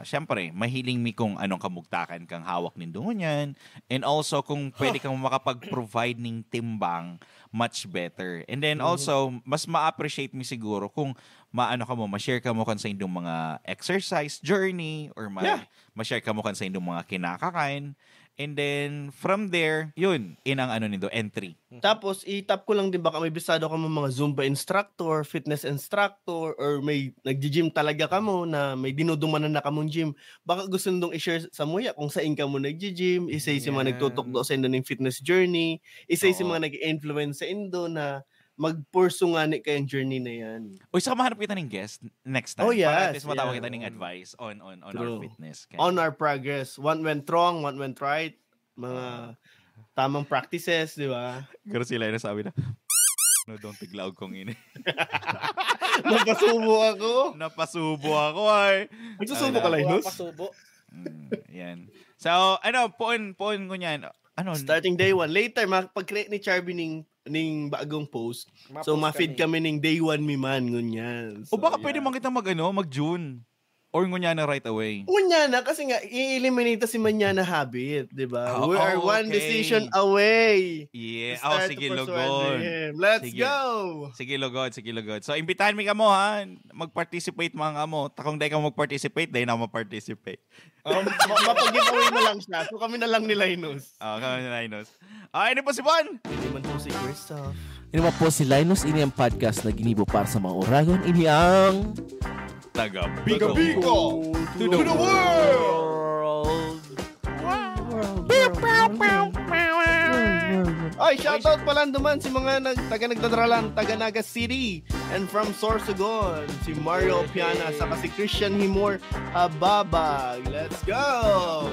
syempre, mahiling mi kung anong kamugtakan kang hawak nindo ngunyan. And also, kung pwede kang makapag-provide ning timbang, much better. And then Mhm. also, mas ma-appreciate mi siguro kung maano ka mo, ma-share ka mo kan sa indong mga exercise journey or ma- Yeah. ma-share ka mo kan sa indong mga kinakakan. And then, from there, yun, in ang ano nindo, entry. Tapos, i-tap ko lang din, baka may bisado ka mga Zumba instructor, fitness instructor, or may nag-gym talaga kamo na may dinudumanan na kamong gym. Baka gusto nindong i-share sa muya kung saan kamo nag-gym, isa sa mga Yan. nagtutukdo sa indo ng fitness journey, isa sa Oo. mga nag-influence sa indo na mag-pursue nga ni kayang journey na yan. O, isa mahanap kita ng guest next time. Oh, Para at yes, least matawag yeah. kita ng advice on on on our True. fitness. Kaya- On our progress. What went wrong, what went right, mga tamang practices, di ba? Pero sila yung nasabi na, no, don't tiglaog kong ini. Napasubo ako. Napasubo ako ay. Nagsusubo Ay, ka, na- Linus? Pasubo. Mm, yan. So, ano, poon, poon ko niyan. Ano? Starting day one. Later, mag-create ni Charby ning, ning bagong post. So, ma-feed kami ning day one mi man, ngunyan. So, O baka pwede yeah. man kita mag, ano, mag-June. Or ngunya na right away. Ngunya na, kasi nga, i-eliminate si manyana habit, di ba? Ah, We are oh, one okay. decision away. Yeah. to Oh, start sige, to pursue lugod. Andrew Him. Let's Sige. go! Sige, lugod. Sige, lugod. So, imbitahan mi kamo, ha? Mag-participate, mga kamo. Takong dahil kamo mag-participate, dahil na ako mag-participate. Um, ma- mapag-giveaway na lang siya. So, kami na lang ni Linus. Oh, kami ni Linus. Ah, ano po si Bon? Hindi man po si Christoph. Ini man po si Linus, ini ang podcast na ginibo para sa mga Oragon. Ini ang Taga Biko Biko. Biko To the to the world! Ay, shoutout pala duman si mga nag, taga Nagdadralan, taga Naga City, and from Sorsogon, si Mario Piana, saka si Christian Himor Ababag. Let's go!